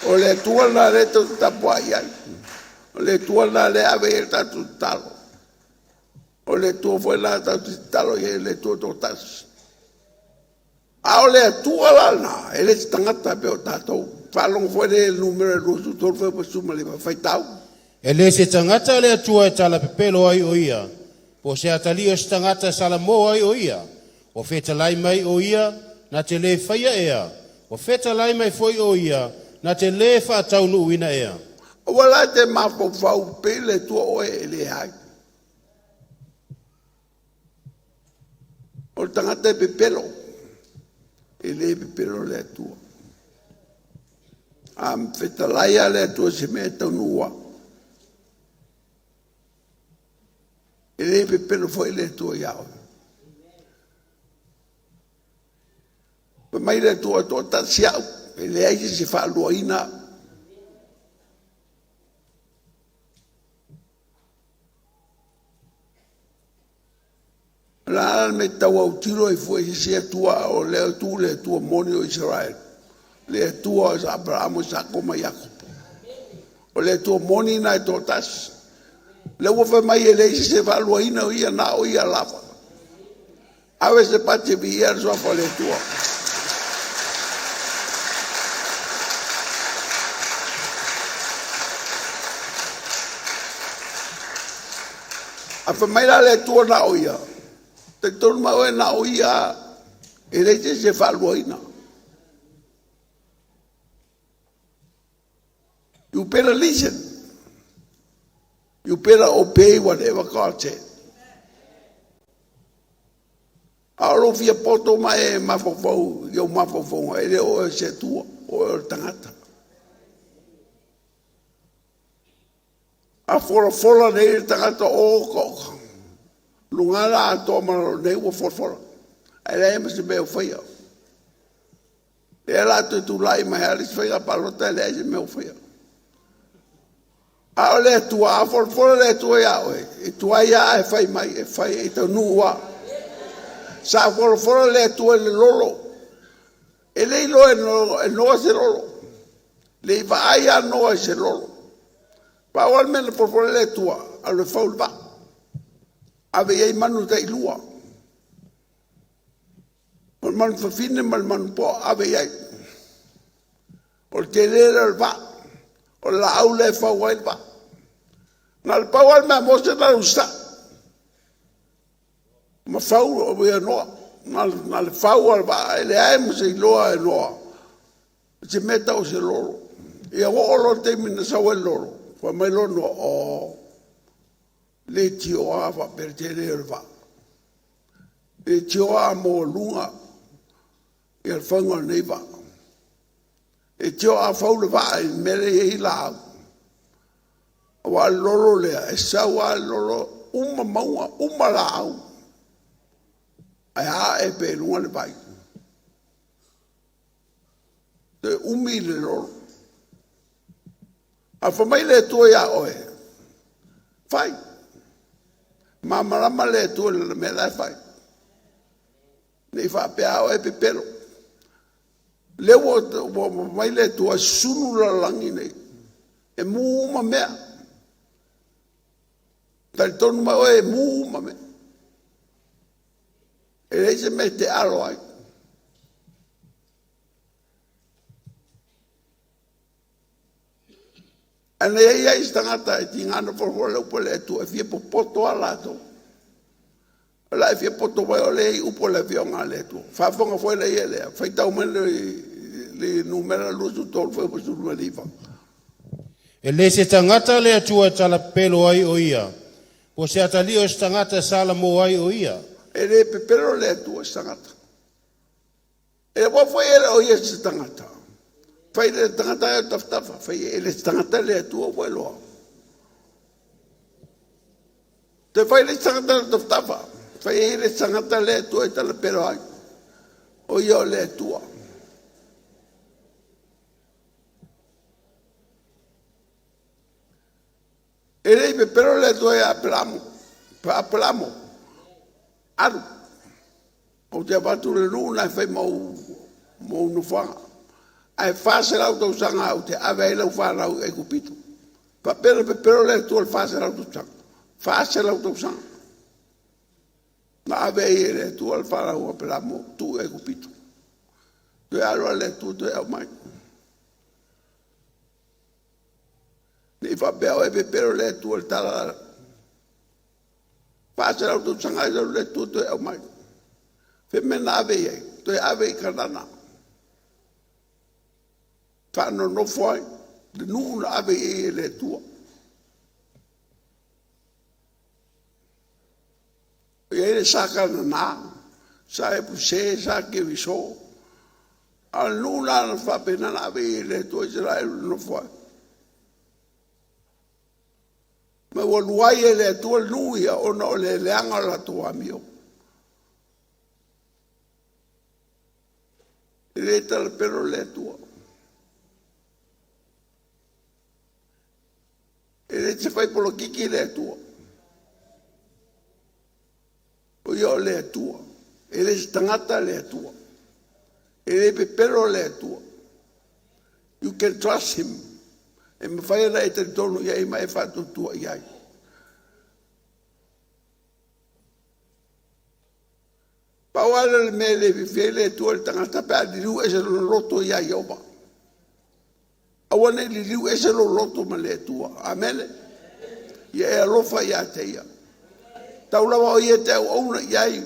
[SPEAKER 1] O le Atua lena lea tou te tapuai ai. O le Atua lena lea e ave i ai le tatou tatalo. O le Atua foi lena tatou te tatalo i ai, o le Atua toatasi. A o le Atua la lena, e le se tagata pei o tatou. Faalogo foi lea i le numera 23 fuaiupu 19, faitau.
[SPEAKER 3] E le se tagata le Atua e talapepelo ai o ia, Po se atalii o se tagata e salamo ai o ia, ua fetalai mai o ia na te lē faia ea, ua fetalai mai foi o ia na te lē faataunuuina ea.
[SPEAKER 1] Ua la te mafaufau pe le tua oe e le ai. O le tagata e pepelo, e le pepelo le Atua. A fetalai a le Atua se mea e taunuu. E le pepelo foi le Atua ia oe. Pa mai le Atua to tasi au, e leai se faaluaina au. La me tau au tiro i fue i se Atua o le tu le Atua moni o Israel. Le Atua o Abrahamo, Isako ma Iakopo. O le Atua moni na e tōtasi. Le ua fai mai e leai se faaluaina o ia na o ia lava. Ave se pati vi ia le suafa o le Atua. A fai mai la le Atua na o ia. Te tonu mai oe na o ia e leai se faaluaina. You better listen. You better obey whatever God said. A o lou fia poto mai e mafaufau, i au mafaufauga, e le o e se Atua, o e o le tagata. A folafola nei le tagata o oka oka. Luga la atoa ma lo nei ua folafola. Ae leai ma se mea o faia. Lea la te tulai mai a le isi faiga palota e leai se mea o faia. A o le Atua, a folafola le Atua ia oe, e tuai a e fai mai, e fai e taunuu a. Sa folafola le Atua i le lolo. E le iloa e noa se lolo. Le i vaai a noa i se lolo. Pa o le mea na folafola le Atua, a le fau le vaa. Ave i ai manu tailua. O le manu fafine ma le manu poa, ave i ai. O le tele le o le vaa. O le laau le fau ai le vaa. Na le pau al mea mose na usa. Ma fau o ia noa. Na le fau al vaa e le ai mo se iloa e noa. Se mea tau se lolo. Ia o lo te mina sa o lolo. Fa mai lo no o le tio a fa per te le o le vaa. Le tio a mo lunga ia le fauga o lenei vaa. E tio a fau le vaa i mele i lau. Aua le lolo lea, e sau a le lolo, uma maunga, uma laau. Ae a e pe lunga le vai. Te umi le lolo. A fa mai le Atua ia oe, fai. Mamalama le Atua le mea la e fai. Nei faapea oe pepelo. Le ua mai le Atua sunu la lalagi nei. E mu uma mea. Talitonu mai oe e mu uma mea. E leai se mea e te alo ai. Ana ia ia i tagata e tingana folafola le upu a le Atua e fia popoto a latou. O la e fia poto mai o le i upu o le afioga a le Atua. Faafofoga foi le ia lea. Faitau mai le numera 23 foi ma 19.
[SPEAKER 3] E le se tagata le Atua e talapepelo ai o ia, po se atalii o se tagata e salamo ai o ia.
[SPEAKER 1] E le pepelo le Atua se tagata. E ua foi ele o ia se tagata. Fai le tagata e tafatafa. Fai e le tagata le Atua ua iloa. Te fai le tagata le tafatafa. Fai e le tagata le Atua e talapelo ai. O ia o le Atua. E le pepelo le Atua ia Apelamo. Apelamo. Alu. O te avatu le nuu na e fai mau mau nofoaga. Ae 400 tausaga au te ave ai lau fanau i Aikupito. Faapea pepelo le Atua le 400 tausaga. 400 tausaga. Na ave ai e le Atua le fanau a Apelamo tu i Aikupito. Toe alu a le Atua toe au mai. Nei faapea oe pepelo le Atua le tala. 400 tausaga ai le Atua toe aumai. Fea mea na ave i ai? Toe ave i Kanana. Faanonofo ai le nuu na ave i ai e le Atua. E i ai le sa Kanana, sa Iepuse, sa Keriso. A o le nuu la na faapena na ave i ai e le Atua Isaraelu e nonofo ai. Ma ua luai e le Atua le nuu ia ona o le leaga o le latou amio. E le talapelo le Atua. E le te fai polokiki le Atua. O ia o le Atua. E le se tagata le Atua. E le pepelo le Atua. You can trust him. E mafai ona e talitonu i ai ma e faatuatua i ai. Pau lava lea o le mea e le fiafia ai le Atua i le tagata pe a liliu ese lona loto ia Ieova. Aua ne i liliu ese lou loto ma le Atua. Amene. Ia e alofa ia te ia. Tau lava o ia e te auauna i ai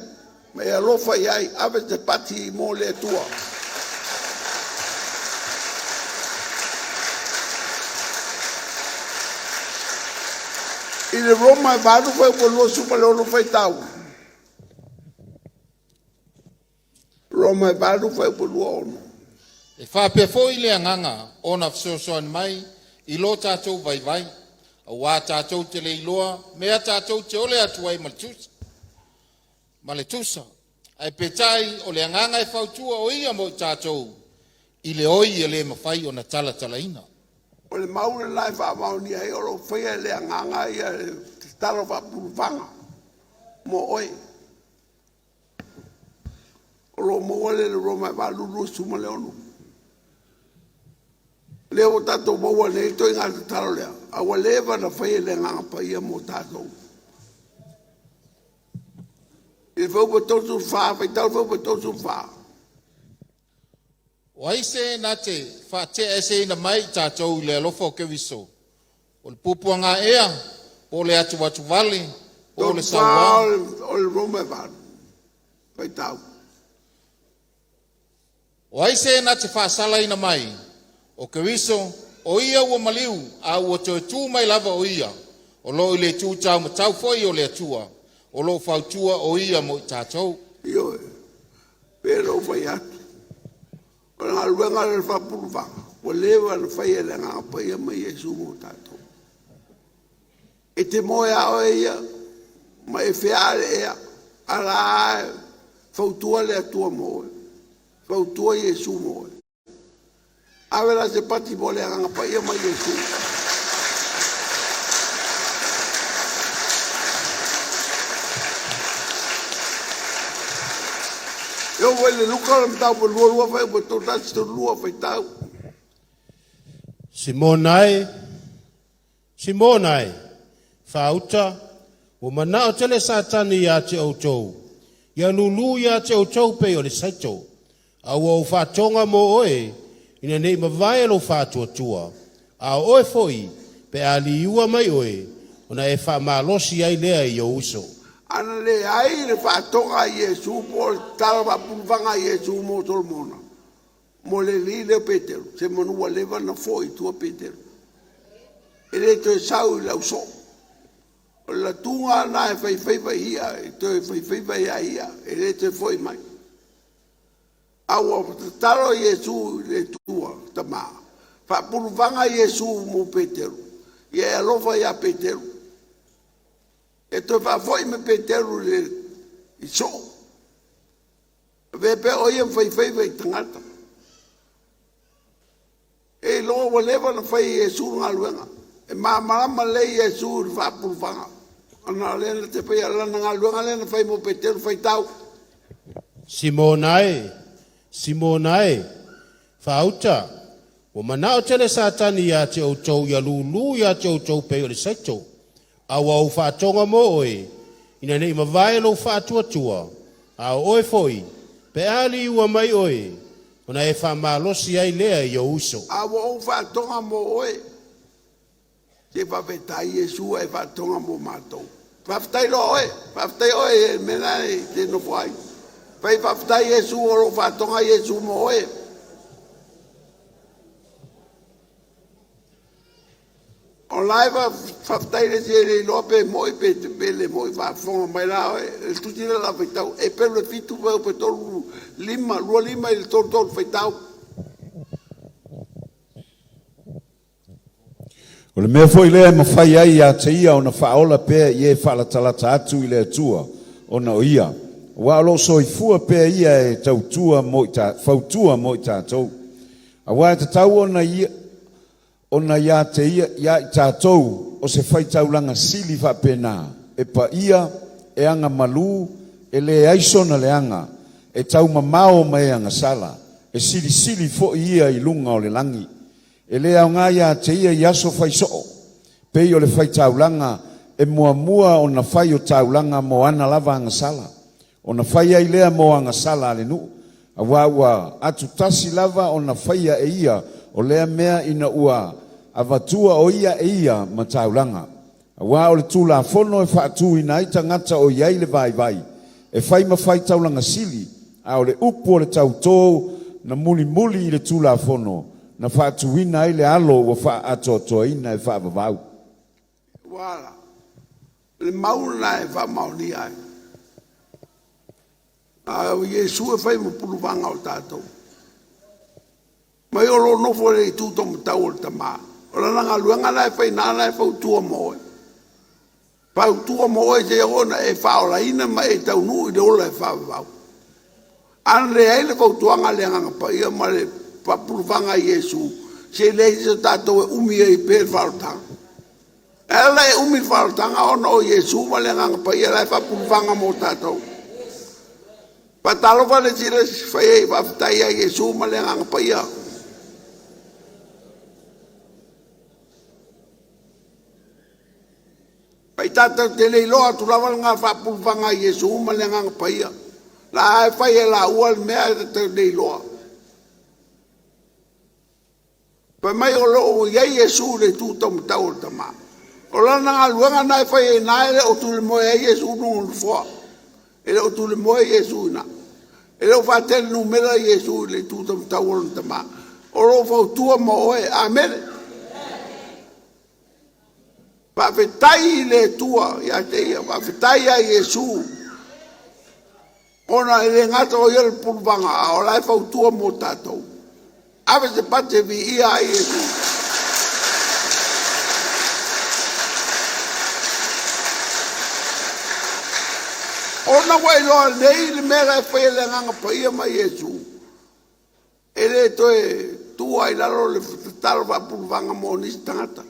[SPEAKER 1] ma e alofa i ai. Ave te pati mo le Atua. I le Roma e 8 fuaiupu 26 faitau. Roma e 8 fuaiupu 26.
[SPEAKER 2] E faapea foi le agaga ona fesoasoani mai i lo tatou vaivai, auā tatou te le iloa mea tatou te ole atu ai ma le tusa, ma le tusa. Ae peitai o le agaga e fautua o ia mo i tatou i le oi e le mafai ona talatalaina.
[SPEAKER 1] O le mau lena e faamaonia ai o lo o faia e le agaga ia le tatalo faapulufana mo oe. O lo o maua lea i le Roma e 8, 26. Lea ua tatou maua nei le ituaiga tatalo lea, a ua leva ona faia e le Agaga Paia mo tatou. I le fuaiupu 34, faitau le fuaiupu 34.
[SPEAKER 2] O ai se na te faateaeseina mai i tatou i le alofa o Keriso? O le puapuaga ea, po o le atuatuvale, po o le sauā?
[SPEAKER 1] O le Roma e 8, faitau.
[SPEAKER 2] O ai se na te faasalaina mai? O Keriso, o ia ua maliu, a ua toe tu mai lava o ia, o lo o i le itu taumatau foi o le Atua, o lo o fautua o ia mo i tatou.
[SPEAKER 1] Ioe, pe lou fai atu. O le galuega lea o le faapulufana, ua leva ona faia e le Agaga Paia ma Iesu mo tatou. E te moe a oe ia, ma e fea le ea, ala e fautua le Atua mo oe, fautua Iesu mo oe. Ave la se pati mo le Agaga Paia ma Iesu. E oo i le Luka o le mataupu e 22 fuaiupu e 31 32 faitau.
[SPEAKER 3] Simona e, Simona e, faauta, ua manao tele Satani ia te outou, ia lulū ia te outou pei o le saito, a ua ou faatoga mo oe, ina nei mavae lou faatuatua, a o oe foi, pe a liua mai oe, ona e faamalosi ai lea i ou uso.
[SPEAKER 1] Ana leai le faatoga a Iesu po o le tatalo faapulufana a Iesu mo Solomona, mo le alii lea o Peteru, semanu ua leva ona foi i tua Peteru. E le toe sau i le ausoo. O le latuga lena e faifaiva i ia, e toe faifaiva ia ia, e le toe foi mai. A ua tatalo Iesu i le Atua, Tama, faapulufana Iesu mo Peteru, ia e alofa ia Peteru. E toe faafoi me Peteru i le i soo. Avea pea o ia ma faifaiva i tagata. E iloa ua leva ona fai e Iesu le galuega. E malamalama lelei Iesu i le faapulufana. Ona o lea na te faia lana galuega lea na fai mo Peteru faitau.
[SPEAKER 3] Simona e, Simona e, faauta, ua manao tele Satani ia te outou ia lulū ia te outou pei o le saito, a ua ou faatoga mo oe, ina nei mavae lou faatuatua, a o oe foi, pe a liua mai oe, ona e faamalosi ai lea i ou uso.
[SPEAKER 1] A ua ou faatoga mo oe, se faafetai Iesu e faatoga mo matou. Faafetai loa oe, faafetai oe i le mea la e te nofo ai. Fai faafetai Iesu o loo faatoga Iesu mo oe. O la e faafetai le isi e le iloa pe moi pe le moi faafofoga mai la oe. Le tusi le la faitau e pelu e 7 pe 3 5 2 5 i le 3 3 faitau.
[SPEAKER 4] O le mea foi lea e mafai ai ia te ia ona faaola pea i e faalatalata atu i le Atua ona o ia, aua o lo o soifua pea ia e tautua mo fautua mo i tatou. Aua e tatau ona ia, ona ia te ia, ia i tatou o se faitaulaga sili faapena, e paia, e agamalu, e leai sona leaga, e taumamao ma e agasala, e silisili foi ia i luga o le lagi. E le aoga ia te ia i aso fai soo, pei o le faitaulaga e muamua ona fai o taulaga mo ana lava agasala, ona fai ai lea mo agasala a le nuu, aua ua atutasi lava ona faia e ia o lea mea ina ua avatua o ia e ia ma taulaga. Aua o le Tulafono e faatuina ai tagata o i ai le vaivai, e fai ma faitaulaga sili, a o le upu o le tautō na mulimuli i le Tulafono, na faatuina ai le alo ua faaatoatoaina e faavavau.
[SPEAKER 1] Ua le mau lena e faamaonia ai. A o Iesu e fai ma puluvaga o tatou. Mai o lo nofo le itu taumatau o le Tama. O lana galuega la e fai na la e fautua mo oe. Fautua mo oe se ona e faaolaina ma e taunuu i le ola e faavavau. A na leai le fautuaga a le Agaga Paia ma le faapuluvaga a Iesu, se leai se tatou e umi ai pea le faaolataga. E ala e umi le faaolataga ona o Iesu ma le Agaga Paia la e faapuluvaga mo tatou. Faatalofa le isi le isi, fai ai faafetai ia Iesu ma le Agaga Paia. Pai tatou te le iloa atu lava le ga faapuluvaga a Iesu ma le Agaga Paia. La e fai e la ua le mea e tatou le iloa. Fai mai o loo i ai Iesu i le itu taumatau o le Tama. O lana galuega na e fai ai na e le o tulemoe ai Iesu luga o le nofoa. E le o tulemoe Iesu ina. E le o faatele numera Iesu i le itu taumatau o lona Tama. O lo o fautua mo oe. Amene. Faafetai i le Atua ia te ia, faafetai ia Iesu. Ona e le gata o ia le puluvaga, a o la e fautua mo tatou. Ave se pate viia ai Iesu. Ona ua iloa nei le mea la e faia e le Agaga Paia ma Iesu, e le toe tua i lalo le tatalo faapuluvaga mo nisi tagata.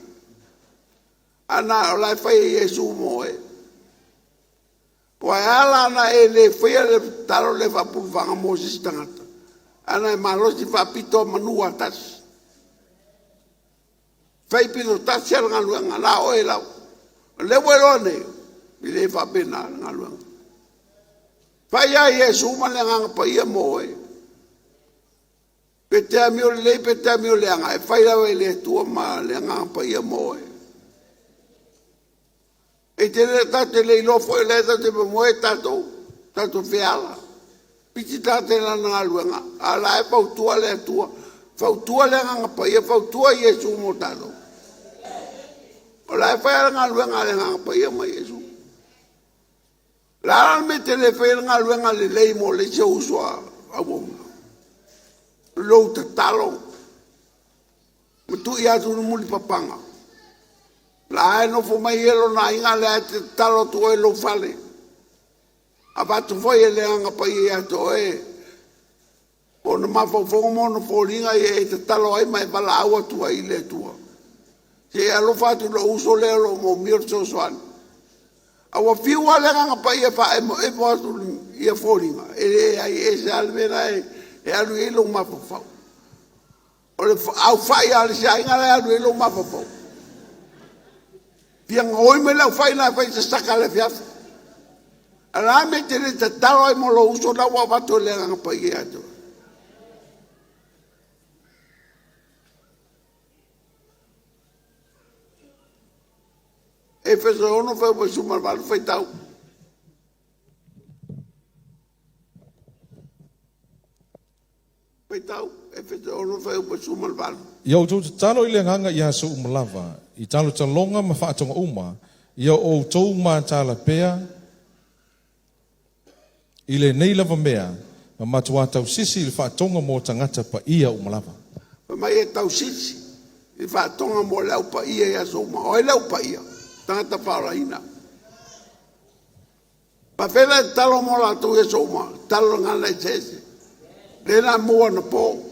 [SPEAKER 1] Ana o la e fai e Iesu mo oe. Ua e ala ona e le faia le tatalo le faapuluvaga mo sisi tagata. Ana e malosi faapito manu a tasi. Fai pito tasi a le galuega la oe lau. O lea ua iloa nei, i le faapena le galuega. Fai ia Iesu ma le Agaga Paia mo oe. Pe te amio lelei pe te amio leaga, e fai lava e le Atua ma le Agaga Paia mo oe. E te le tatou te le iloa foi o lea tatou te momoe tatou, tatou feala. Piti tatou lana galuega, a la e fautua le Atua, fautua le Agaga Paia, fautua Iesu mo tatou. O la e fai le galuega a le Agaga Paia ma Iesu. La le mea te le fai le galuega lelei mo le isi ou uso a auauna. Lou tatalo, ma tui atu le mulipapaga. La e nofo mai e lona aiga lea e te tatalo atu oe i lou fale. Avatu foi e le Agaga Paia ia te oe ona mafaufauga ma ona foliga ia e tatalo ai ma e valaau atu ai i le Atua. Se i alofa atu i lou uso lea o lo o moomia le fesoasoani. A ua fiu lava le Agaga Paia e faaemoemo atu ia foliga, e leai, e ese lava le mea la e alu i ai lou mafaufau. O le aufai lava o le isi aiga la e alu i ai lou mafaufau. Fia gaoi mai le aufai la e fai se saka i le afiafi. A la me te le tatalo ai mo lou uso la ua avatu e le Agaga Paia ia te oe. Efeso 6 fuaiupu 18, faitau. Faitau, Efeso 6 fuaiupu 18.
[SPEAKER 5] Ia outou tatalo i le agaga i aso uma lava, i talotaloga ma faatoga uma, ia outou mataala pea i lenei lava mea, ma matuā tausisi i le faatoga mo tagata paia uma lava.
[SPEAKER 1] Fai mai e tausisi i faatoga mo le au paia i aso uma. O ai le au paia? Tagata faaolaina. Faafela e tatalo mo latou i aso uma, tatalo gagana eseese. Le na maua anapo.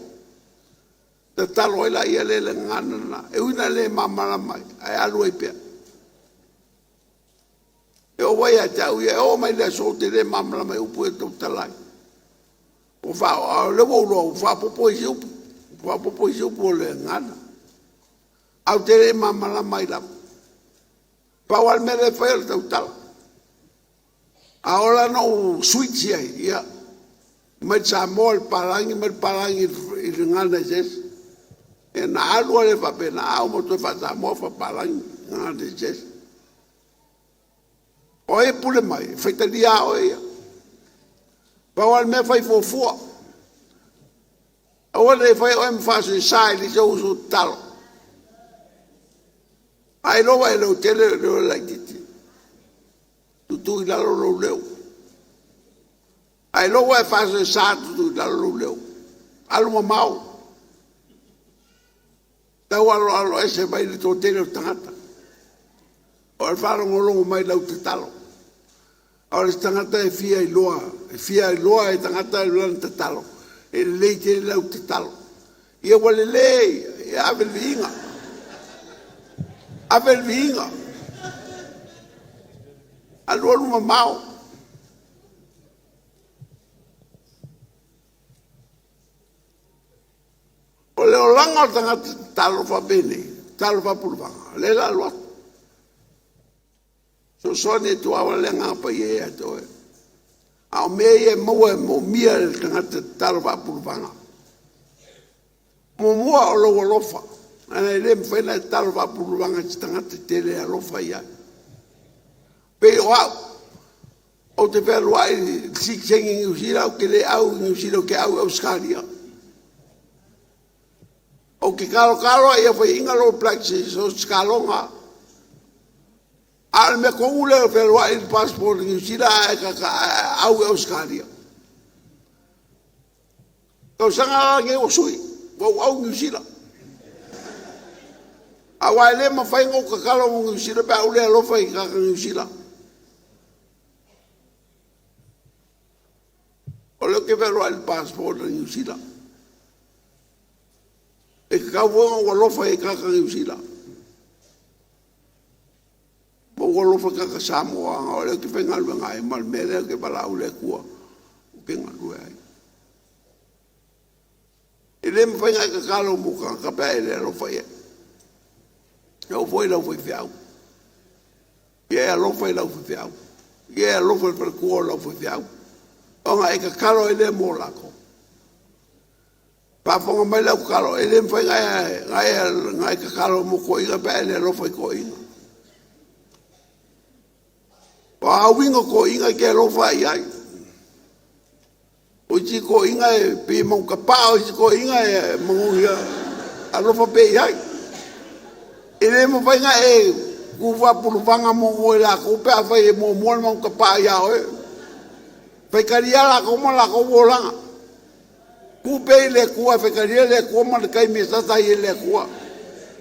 [SPEAKER 1] Tatalo ai laia le le gagana lena. E ui ina le malamalama ai, ae alu ai pea. E oo foi ia te au ia, e oo mai le aso ou te le malamalama i upu ia e tautala ai. Ua faa, o lea ua ou iloa ua faaopoopo isi upu, faaopoopo isi upu o le gagana. Ae ou te le malamalama ai lava. Pau lava le mea lea e fai o le tautala. A oo la na ou switch ai, ia, mai le Samoa i le palagi, mai le palagi i le gagana eseese. Ia na alu lava lea faapena, a uma toe faa-Samoa faa-palagi, gagana eseese. O ai e pule mai? E faitalia lava oe ia. Pau lava le mea fai fuafua. Aua ne i faia oe ma faasoesa i le isi ou uso tatalo. Ai loa e lautele le laitiiti. Tutu i lalo lou leo. Ai loa e faasoesa tutu i lalo lou leo. Alu mamao. Tau aloalo ese mai le toatele o tagata. O le faalogologo mai lau tatalo. A o le tagata e fia iloa, e fia iloa e tagata lana tatalo, e lelei tele lau tatalo. Ia ua lelei, ia ave le viiga. Ave le viiga. Alu alu mamao. O le olaga o le tagata tatalo faapenei, tatalo faapuluvana, lea la alu atu. Fesoasoani e tuaava le agaga paia ia te oe. A o mea ia e maua e moomia e le tagata tatalo faapuluvana. Muamua o lou alofa, leaga e le mafai ona e tatalo faapuluvana i se tagata e te le alofa i ai. Pei o au, ou te fealuai i le sitiseni i Niu Sila, ou te le au i Niu Sila, ou te au i Ausetalia. Ou te talotalo ai ia faiaina lou Blacks i so o se taloga. A o le mea tonu lea o fealuai i le passport i Niu Sila ae au i Ausetalia. Tausaga la lenei ua sui, ua ou au i Niu Sila. Aua e le mafai ona ou tatalo mo Niu Sila pe a ou le alofa i tagata Niu Sila. O lea ou te fealuai i le passport a Niu Sila. E tatau foi ona ou alofa i tagata Niu Sila. Ma ou alofa i tagata Samoa, ona o lea ou te faigaluega ai ma le mea lea ou te valaau i le Atua ou te galue ai. E le mafai ona e tatalo mo tagata pe a e le alofa i ai. E oo foi i lau faifeau. Ia e alofa i lau faifeau. Ia e alofa i le faletua o lau faifeau. Ona e tatalo ai lea mo latou. Faafofoga mai lau tatalo, e le mafai ona e tatalo mo toeaiina pe a e le alofa i toeaiina. O a uiga o toeaiina e te alofa i ai. O isi toeaiina e pei e manutapaa, o isi toeaiina e manogia alofa pea i ai. E le mafai ona e tu faapuluvana mo i latou pe afai e muamua le manutapaa ia oe. Faitalia latou ma latou olaga. Tuu pea i le Atua e faitalia le Atua ma le taimi e sasa ai e le Atua.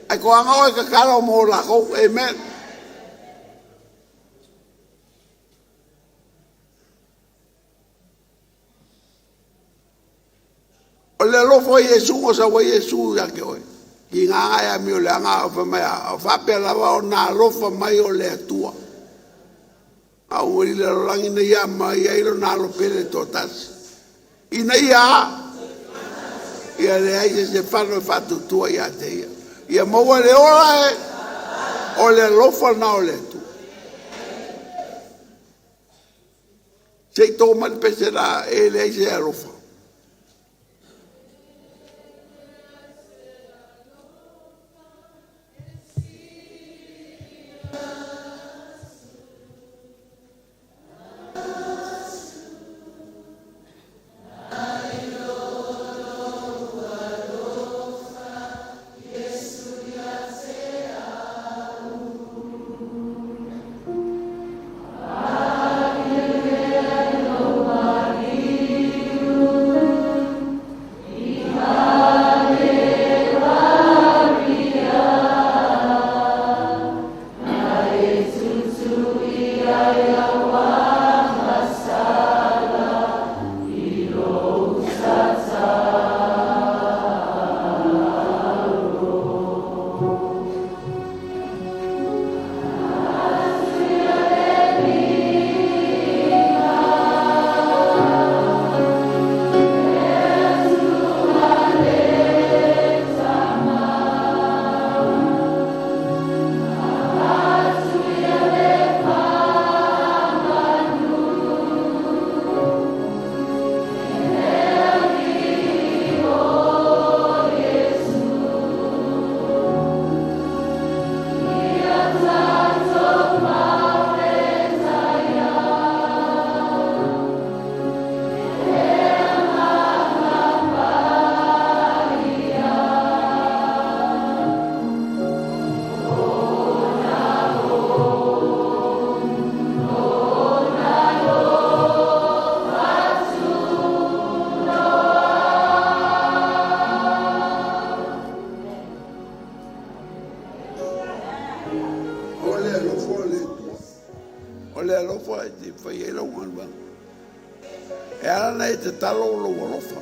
[SPEAKER 1] Ae toaga oe tatalo mo latou. Amen. O le alofa o Iesu na sau ai Iesu ia te oe. Tiga na e amio leaga o fai mai a, o faapea lava ona alofa mai o le Atua. A ua i le lalolagi ina ia mai ai lona alo pele toatasi. Ina ia ia leai se isi e fano e faatuatua ia te ia. Ia maua le ola e o le alofa lena o le Atua. Se i tō mai le pese la e leai se alofa. alofa e te fai ai lau galuega. E ala ona e tatalo o lou alofa.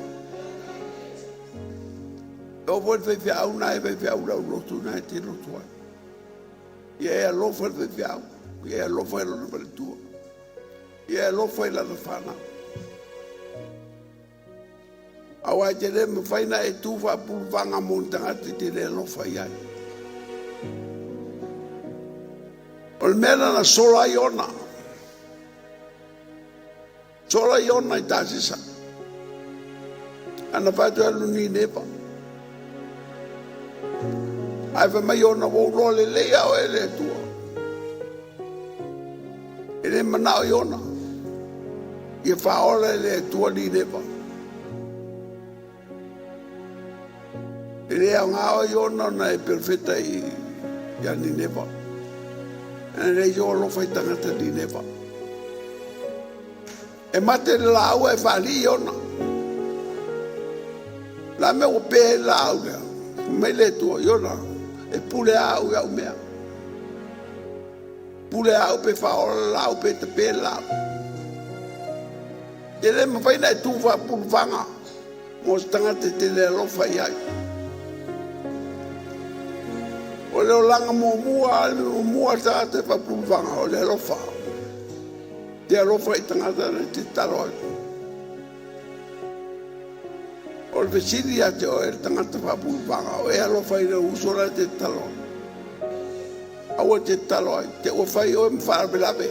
[SPEAKER 1] E oo foi i le faifeau na e faifeau le aulotu na e te lotu ai. Ia e alofa i le faifeau, ia e alofa i lona faletua, ia e alofa i lana fanau. Aua e te le mafai ona e tu faapulufaga mo ni tagata e te le alofa i ai. O le mea lena na sola ai ona. Sola ai ona i Tasisa. Ana fai atu alu Nineva. Ae fai mai ona ua ou loa lelei a oe e le Atua. E le manao i ona. Ia faaola e le Atua Nineva. E le aoga oe Iona ona e perofeta i ia Nineva. E leai sou alofa i tagata Nineva. E mate le laau ae faalii Iona. La mea ua pe ai le laau lea. Fai mai le Atua, Iona, e pule lava au i au mea. Pule au pe faaola le laau pe tape le laau. E le mafai ona e tu faapulufaga mo se tagata e te le alofa i ai. O le olaga muamua, le muamua le tagata e faapulufaga, o le alofa. Te alofa i tagata na te tatalo atu. O le fesili ia te oe le tagata faapulufaga, o e alofa i lou uso la e te tatalo atu. Aua e te tatalo ai, te ua fai oe ma faalavelave.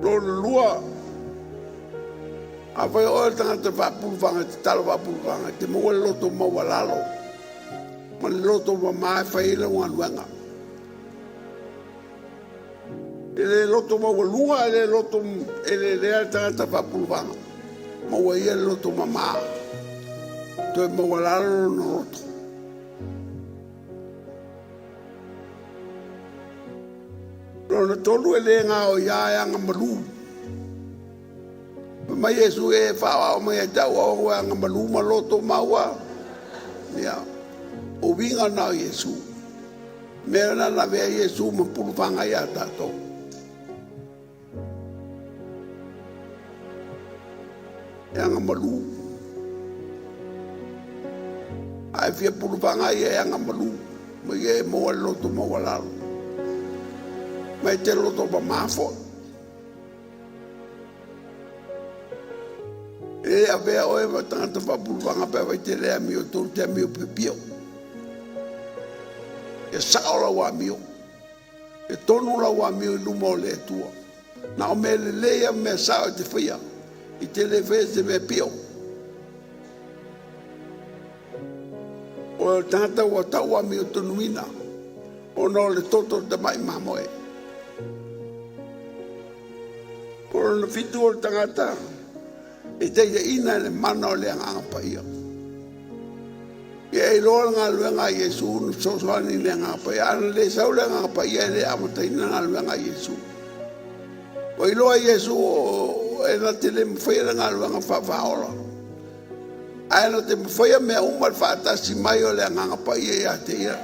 [SPEAKER 1] Lona lua, afai o oe le tagata faapulufaga, tatalo faapulufaga, e te maua le loto maualalo ma le loto mama e fai ai lau galuega. E le loto maualuga, e le loto, e le lea le tagata faapulufaga. Maua ia le loto mama, toe maualalo lona loto. Lona tolu e le gaoia e agamalu. Fai mai Iesu e faaoao mai ai te au au e agamalu ma loto maua. Ia, o uiga na o Iesu. Mea na lavea Iesu ma pulufaga ia tatou. E agamalu. A e fia pulufaga ia e agamalu, ma ia e maua le loto maualalo. Ma e te loto mamā foi. E le avea oe ma tagata faapulufaga pe afai te le amio tonu te amio piopio. Ia sao lau amio. E tonu lau amio i luma o le Atua. Na o mea lelei a mea sao e te faia, i te le faia se mea pio. O le tagata ua tau amio tonuina, ona o le toto o le tamai mamoe. O lona fitu o le tagata e taitaiina e le mana o le Agaga Paia. Ia e iloa le galuega a Iesu na fesoasoani i le Agaga Paia. A na le sau le Agaga Paia e le amataina le galuega a Iesu. Ua iloa Iesu e na te le mafaia le galuega faafaaola. Ae na te mafaia mea uma le faatasi mai o le Agaga Paia ia te ia.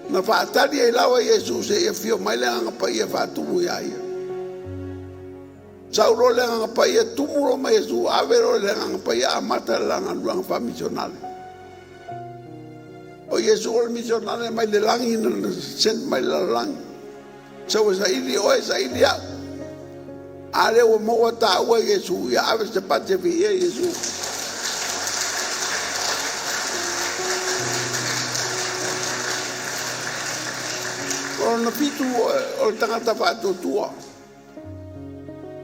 [SPEAKER 1] Na faatali ai lava Iesu seia afio mai le Agaga Paia e faatumu ia ia. Sau loa le Agaga Paia, tumu loa ma Iesu, ave loa le Agaga Paia amata le la galuega faamisionale. O Iesu o le misionale mai le lagi na send mai le lalolagi. Sau e saili oe, saili au. A lea ua maua taua Iesu, ia ave se pati e viia Iesu. O lona fitu o le tagata faatuatua.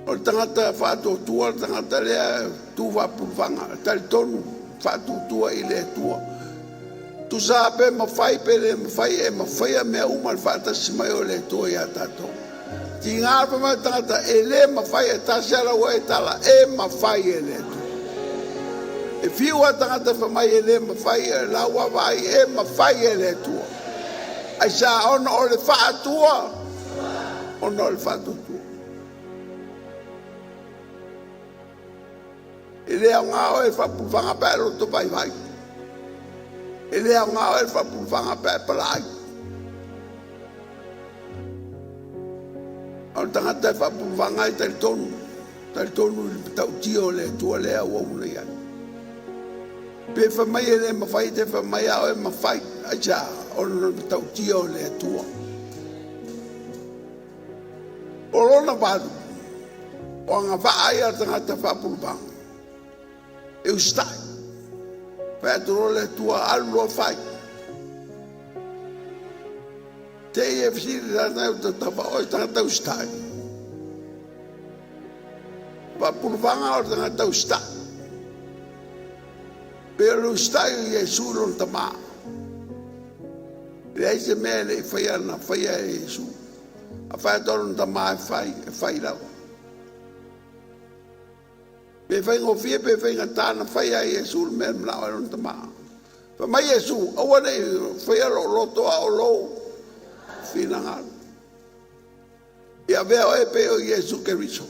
[SPEAKER 1] O le tagata faatuatua, le tagata lea tu faapulufaga, talitonu faatuatua i le Atua. Tusa pe mafai pe le mafai, e mafaia mea uma le faatasi mai o le Atua ia tatou. Tiga pa mai tagata e le mafai e tasi ala ua e tala, e mafai e le Atua. E fiu a tagata fa mai e le mafai, e lau vaai e mafai e le Atua. Ai sa ona o le faatua, ona o le faatuatua. E le aoga oe faapulufaga pe a loto vaivai. E le aoga oe le faapulufanga pe a e palaai. O le tagata e faapulufanga ai talitonu, talitonu i le matautia o le Atua lea ua auauna i ai. Pe fai mai e le mafai, te fai mai a oe mafai. Aisea? Ona o le matautia o le Atua. O lona valu, o agavaa ia a le tagata faapulufanga, e usitai. Fai atu loa le Atua, alu loa fai. Te i e fesili lana e o tautafa oe tagata usitai. Faapulufanga o le tagata usitai. Pe o le usitai o Iesu i lona Tama. E leai se mea e le i faia na faia e Iesu. A fai atu lona Tama e fai, e fai lava. Pe faigofie pe faigata na faia e Iesu le mea e manao ai lona Tama. Fai mai Iesu, aua ne i faia lou loto a o lou finagalo. Ia avea oe pei o Iesu Keriso.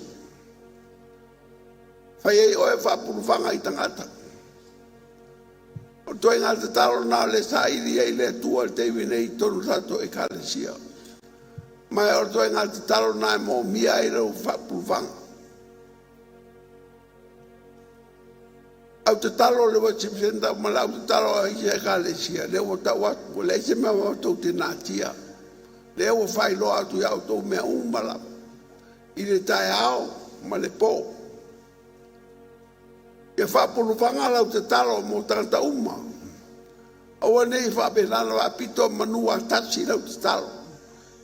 [SPEAKER 1] Fai ai oe faapulufaga i tagata. O ituaiga tatalo lena o lea e saili ai le Atua i le taimi nei i totonu o tatou Ekalesia. Ma o le ituaiga tatalo lena e moomia ai lau faapulufaga. Au tatalo le worship center ma le au tatalo a isi Ekalesia, lea ua tau atu, ua leai se mea matou te natia. Lea ua faailoa atu ia outou mea uma lava, i le taeao ma le po. Ia faapulufaga lau tatalo mo tagata uma. Aua ne i faapena ona faapito manu a tasi lau tatalo.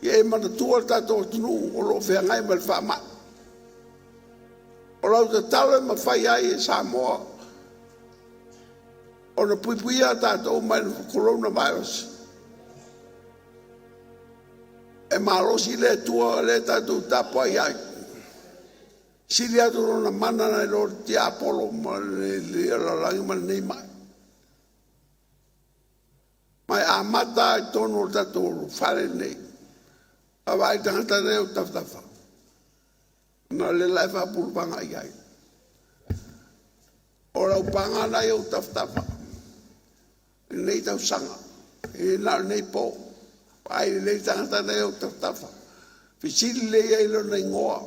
[SPEAKER 1] Ia e manatua le tatou atunuu o lo o feagai ma le faamai. O lau tatalo e mafai ai e Samoa ona puipuia tatou mai le coronavirus. E malosi le Atua lea tatou tapuai ai. Sili atu lona mana nai lo le tiapolo ma le lalolagi ma lenei mai. Mai amata i totonu o le tatou fale lenei. Vaavaai tagata nei o tafatafa. Na o le la e faapulufaga i ai. O lau paga na i ou tafatafa. I lenei tausaga. E na o lenei po. Vaai lelei tagata nei o tafatafa. Fesili lelei ai lona igoa.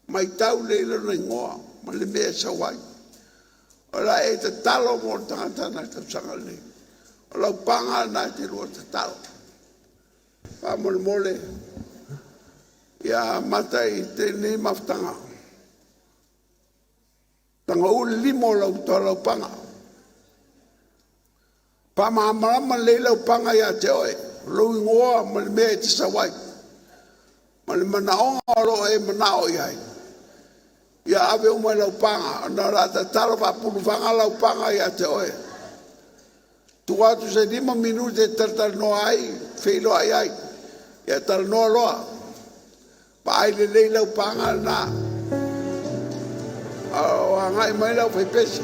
[SPEAKER 1] Maitau lelei lona igoa ma le mea e sau ai. O la e tatalo mo le tagata na tausaga lenei. O lau paga lena e te lua tatalo. Faamolemole, ia amata i lenei mafutaga. Taga uli lima o lau laupaga. Faamalamalama lelei lau paga ia te oe, lou igoa ma le mea e te sau ai, ma le manaoga o lo o e manao i ai. Ia ave uma i lau paga, ona o le a tatalo faapulufaga lau paga ia te oe. Tuu atu se 5 minute e talatalanoa ai, feiloai ai. Ia talanoa loa. Vaai lelei lau paga lena. O agai mai lau faipese.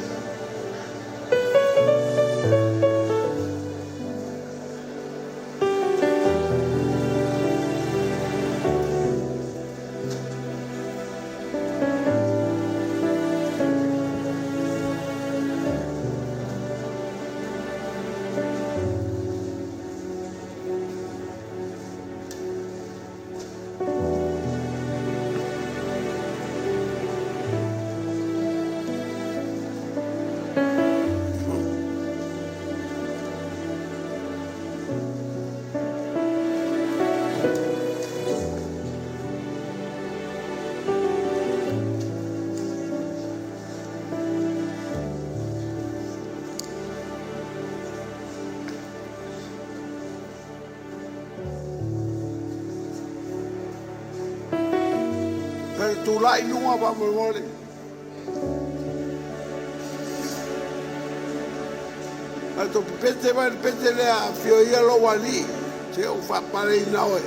[SPEAKER 1] Tulai i luga faamolemole. Tatou pepete mai le pete lea, afio ia lou alii, se ou faapaleina oe.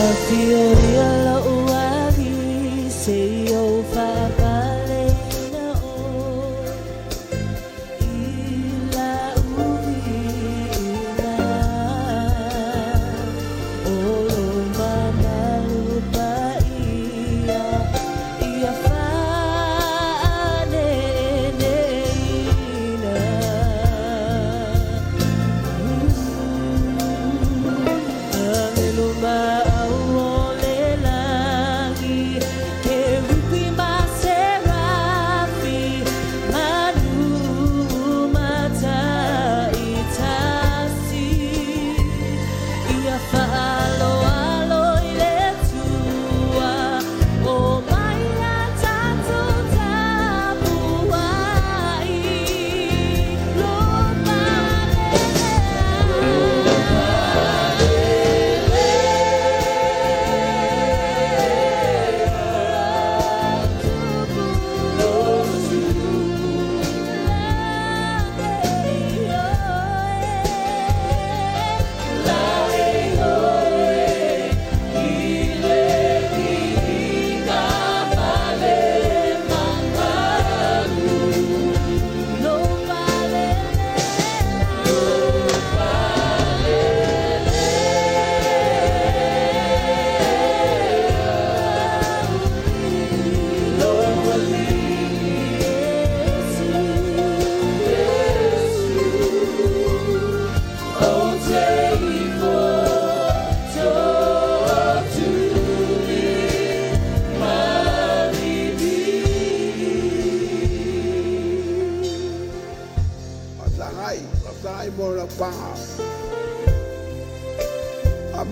[SPEAKER 6] Afio ia lou alii se i ou faapaleina oe. I lau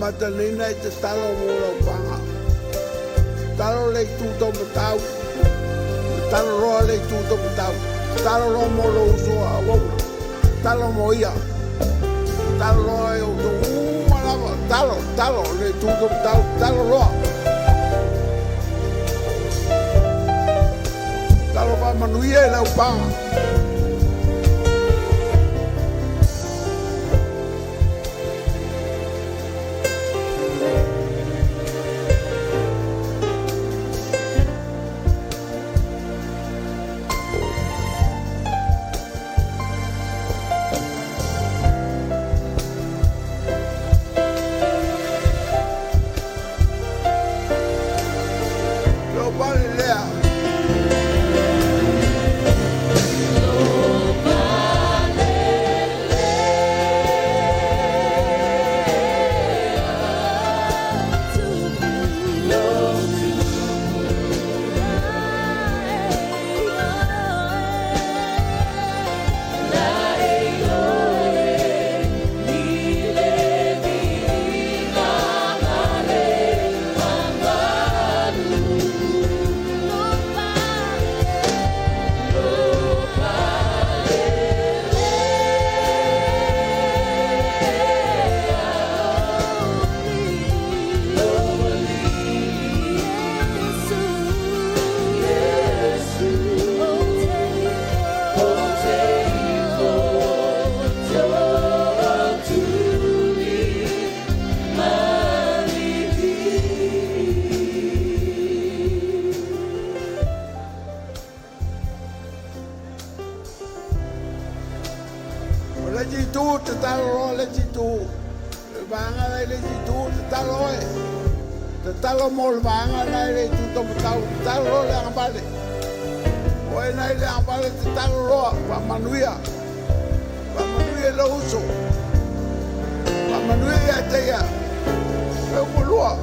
[SPEAKER 1] Amata nei na e te talo mo lau panga. Talo le itu tau matau. Talo roa le itu tau matau. Talo roa mo lo uso a wauna. Talo mo ia. Talo roa e o tau uma lava. Talo, talo le itu tau matau. Talo roa. Talo pa manuia e lau panga. Lo pale lea. O le jitu te talo roa le jitu. Le vanga lai le jitu te talo e. Te talo mo le vanga lai le itu tau matau. Te talo roa le angapale. O e nai le angapale te talo roa. Pa manuia. Pa manuia le uso. Pa manuia ia te ia. Pe umulua.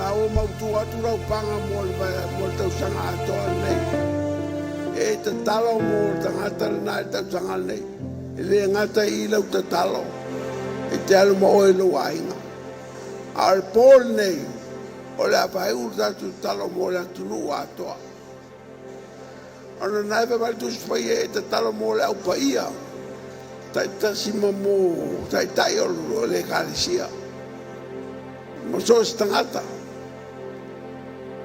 [SPEAKER 1] Na ua mautu atu lau paga mo le mo le tausaga atoa lenei. E tatalo mo le tagata lena i le tausaga lenei. E le gata i lau tatalo, e te alu ma oe i lou aiga. A o le po lenei, o le a faaiu le tatou tatalo mo le atunuu atoa. Ona na e fai mai le Tusi Paia e tatalo mo le au paia, taitasi ma mo taitai o le ekalesia, ma so o se tagata.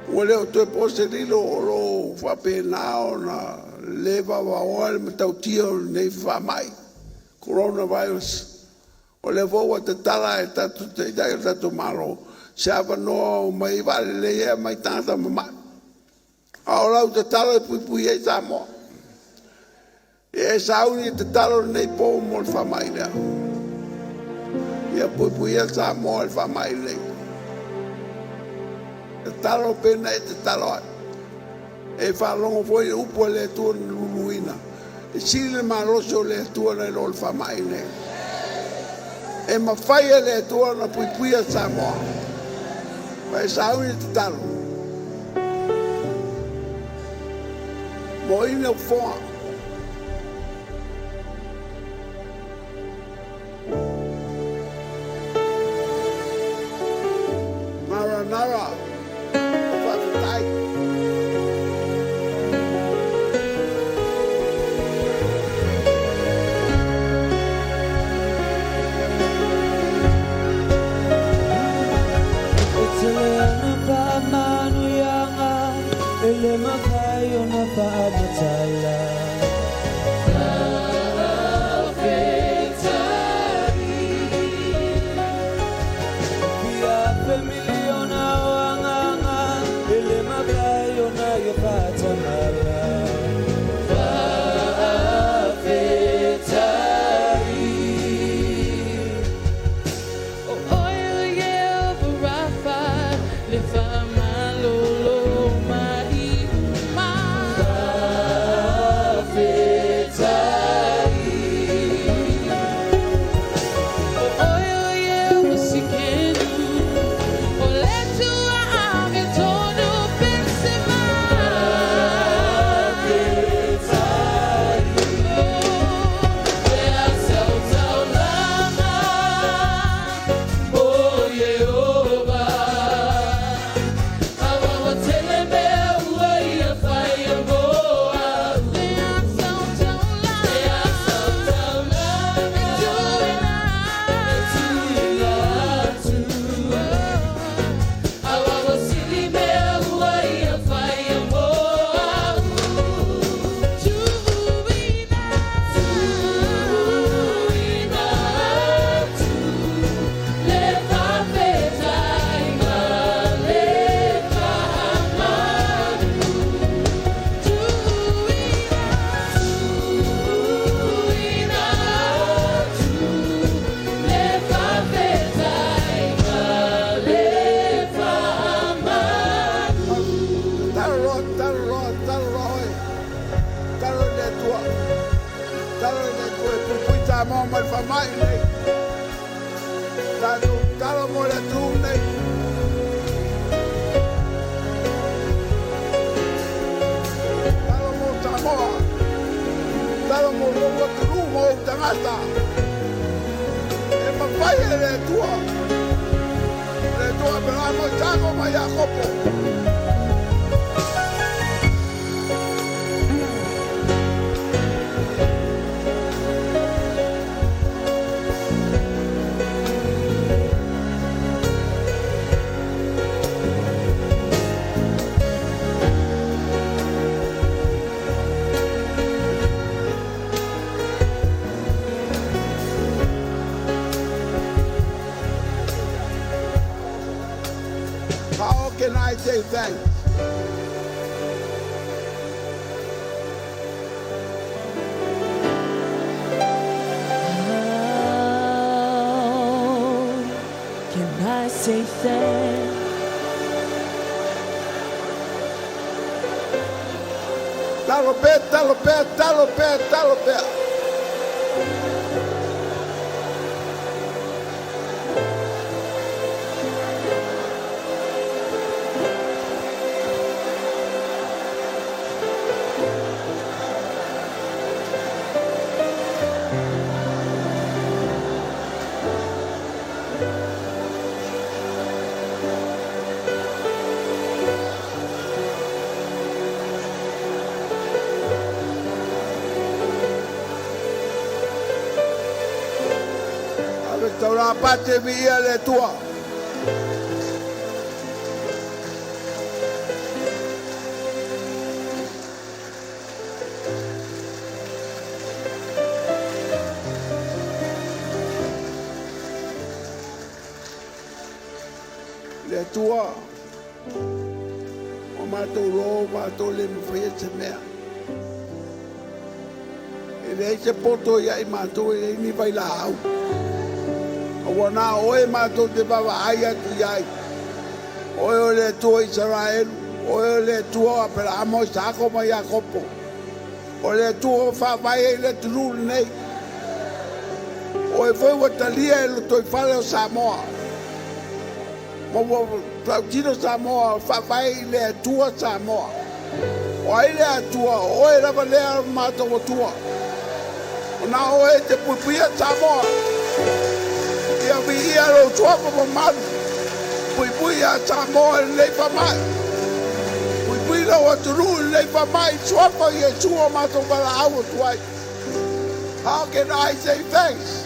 [SPEAKER 1] Ua le o toe po se lilo o lo o faapena ona le vavaoa le matautia o lenei faamai, coronavirus. O lea foi ua tatala e tatou taitai o le tatou Malo se avanoa o mai vaalelei ai aumai tagata mamai. A o lau tatalo e puipui ai Samoa. Ia e sauni e tatalo lenei po mo le faamai lea. Ia puipuia Samoa i le faamai lenei. Tatalo pe na e tatalo ai. E faalogo foi le upu a le Atua na luluina. E sili le malosi o le Atua nai lo le faamai nei. E mafai e le Atua ona puipuia Samoa. Ma e sauni e tatalo. Mo ina fofoga. Maranatha. Faafetai.
[SPEAKER 6] E tele ana faamanuiaga e le mafai ona faamatala. Fia afe miliona o agaga e le mafai ona ia faatamala. Faafetai.
[SPEAKER 7] O oe o Iehova Rafa, le faamalolo mai uma.
[SPEAKER 6] Faafetai.
[SPEAKER 7] O oe o Iehova Tsidkenu, o le Atua amiotonu pese mai. Le sau taulaga o Iehova, aua tele mea ua ia faia mo au. Le sau taulaga, e tuuina, tuuina atu. Aua sili mea ua ia faia mo au. Tuuina, tuuina atu le faafetai ma le faamanu. Tuuina, tuuina atu le faafetai ma le faamanu.
[SPEAKER 1] Tatalo loa, tatalo loa, tatalo loa oe. Tatalo i le Atua. Tatalo i le Atua e puipui Samoa mai le faamai nei. Tatou tatalo mo le atunuu nei. Tatalo mo Samoa. Tatalo mo lou atunuu ma ou tagata. E mafai e le Atua. Le Atua Aperahama, Isako ma Iakopo. How can I say thanks?
[SPEAKER 6] How can I say thanks?
[SPEAKER 1] Talo pea, talo pea, talo pea, talo pea. Pate viia le Atua. Le Atua, o matou lo matou le mafaia se mea. E leai se poto ia i matou e leai ni vailaau. Ua na oe matou te vaavaai atu i ai. Oe o le Atua o Isaraelu, oe o le Atua o Aperaamo, o Isaako ma Iakopo. O le Atua ua faavae ai le atunuu lenei. Oe foi ua talia e le lotoifale o Samoa. Ma ua tautino Samoa faavae i le Atua Samoa. O ai le Atua, o oe lava lea o matou Atua. O na oe e te puipuia Samoa. Ia viia lou suafa mamalu. Puipui ia Samoa i lenei faamai. Puipui lau atunuu i lenei faamai. Suafa Iesu o matou valaau atu ai. How can I say thanks?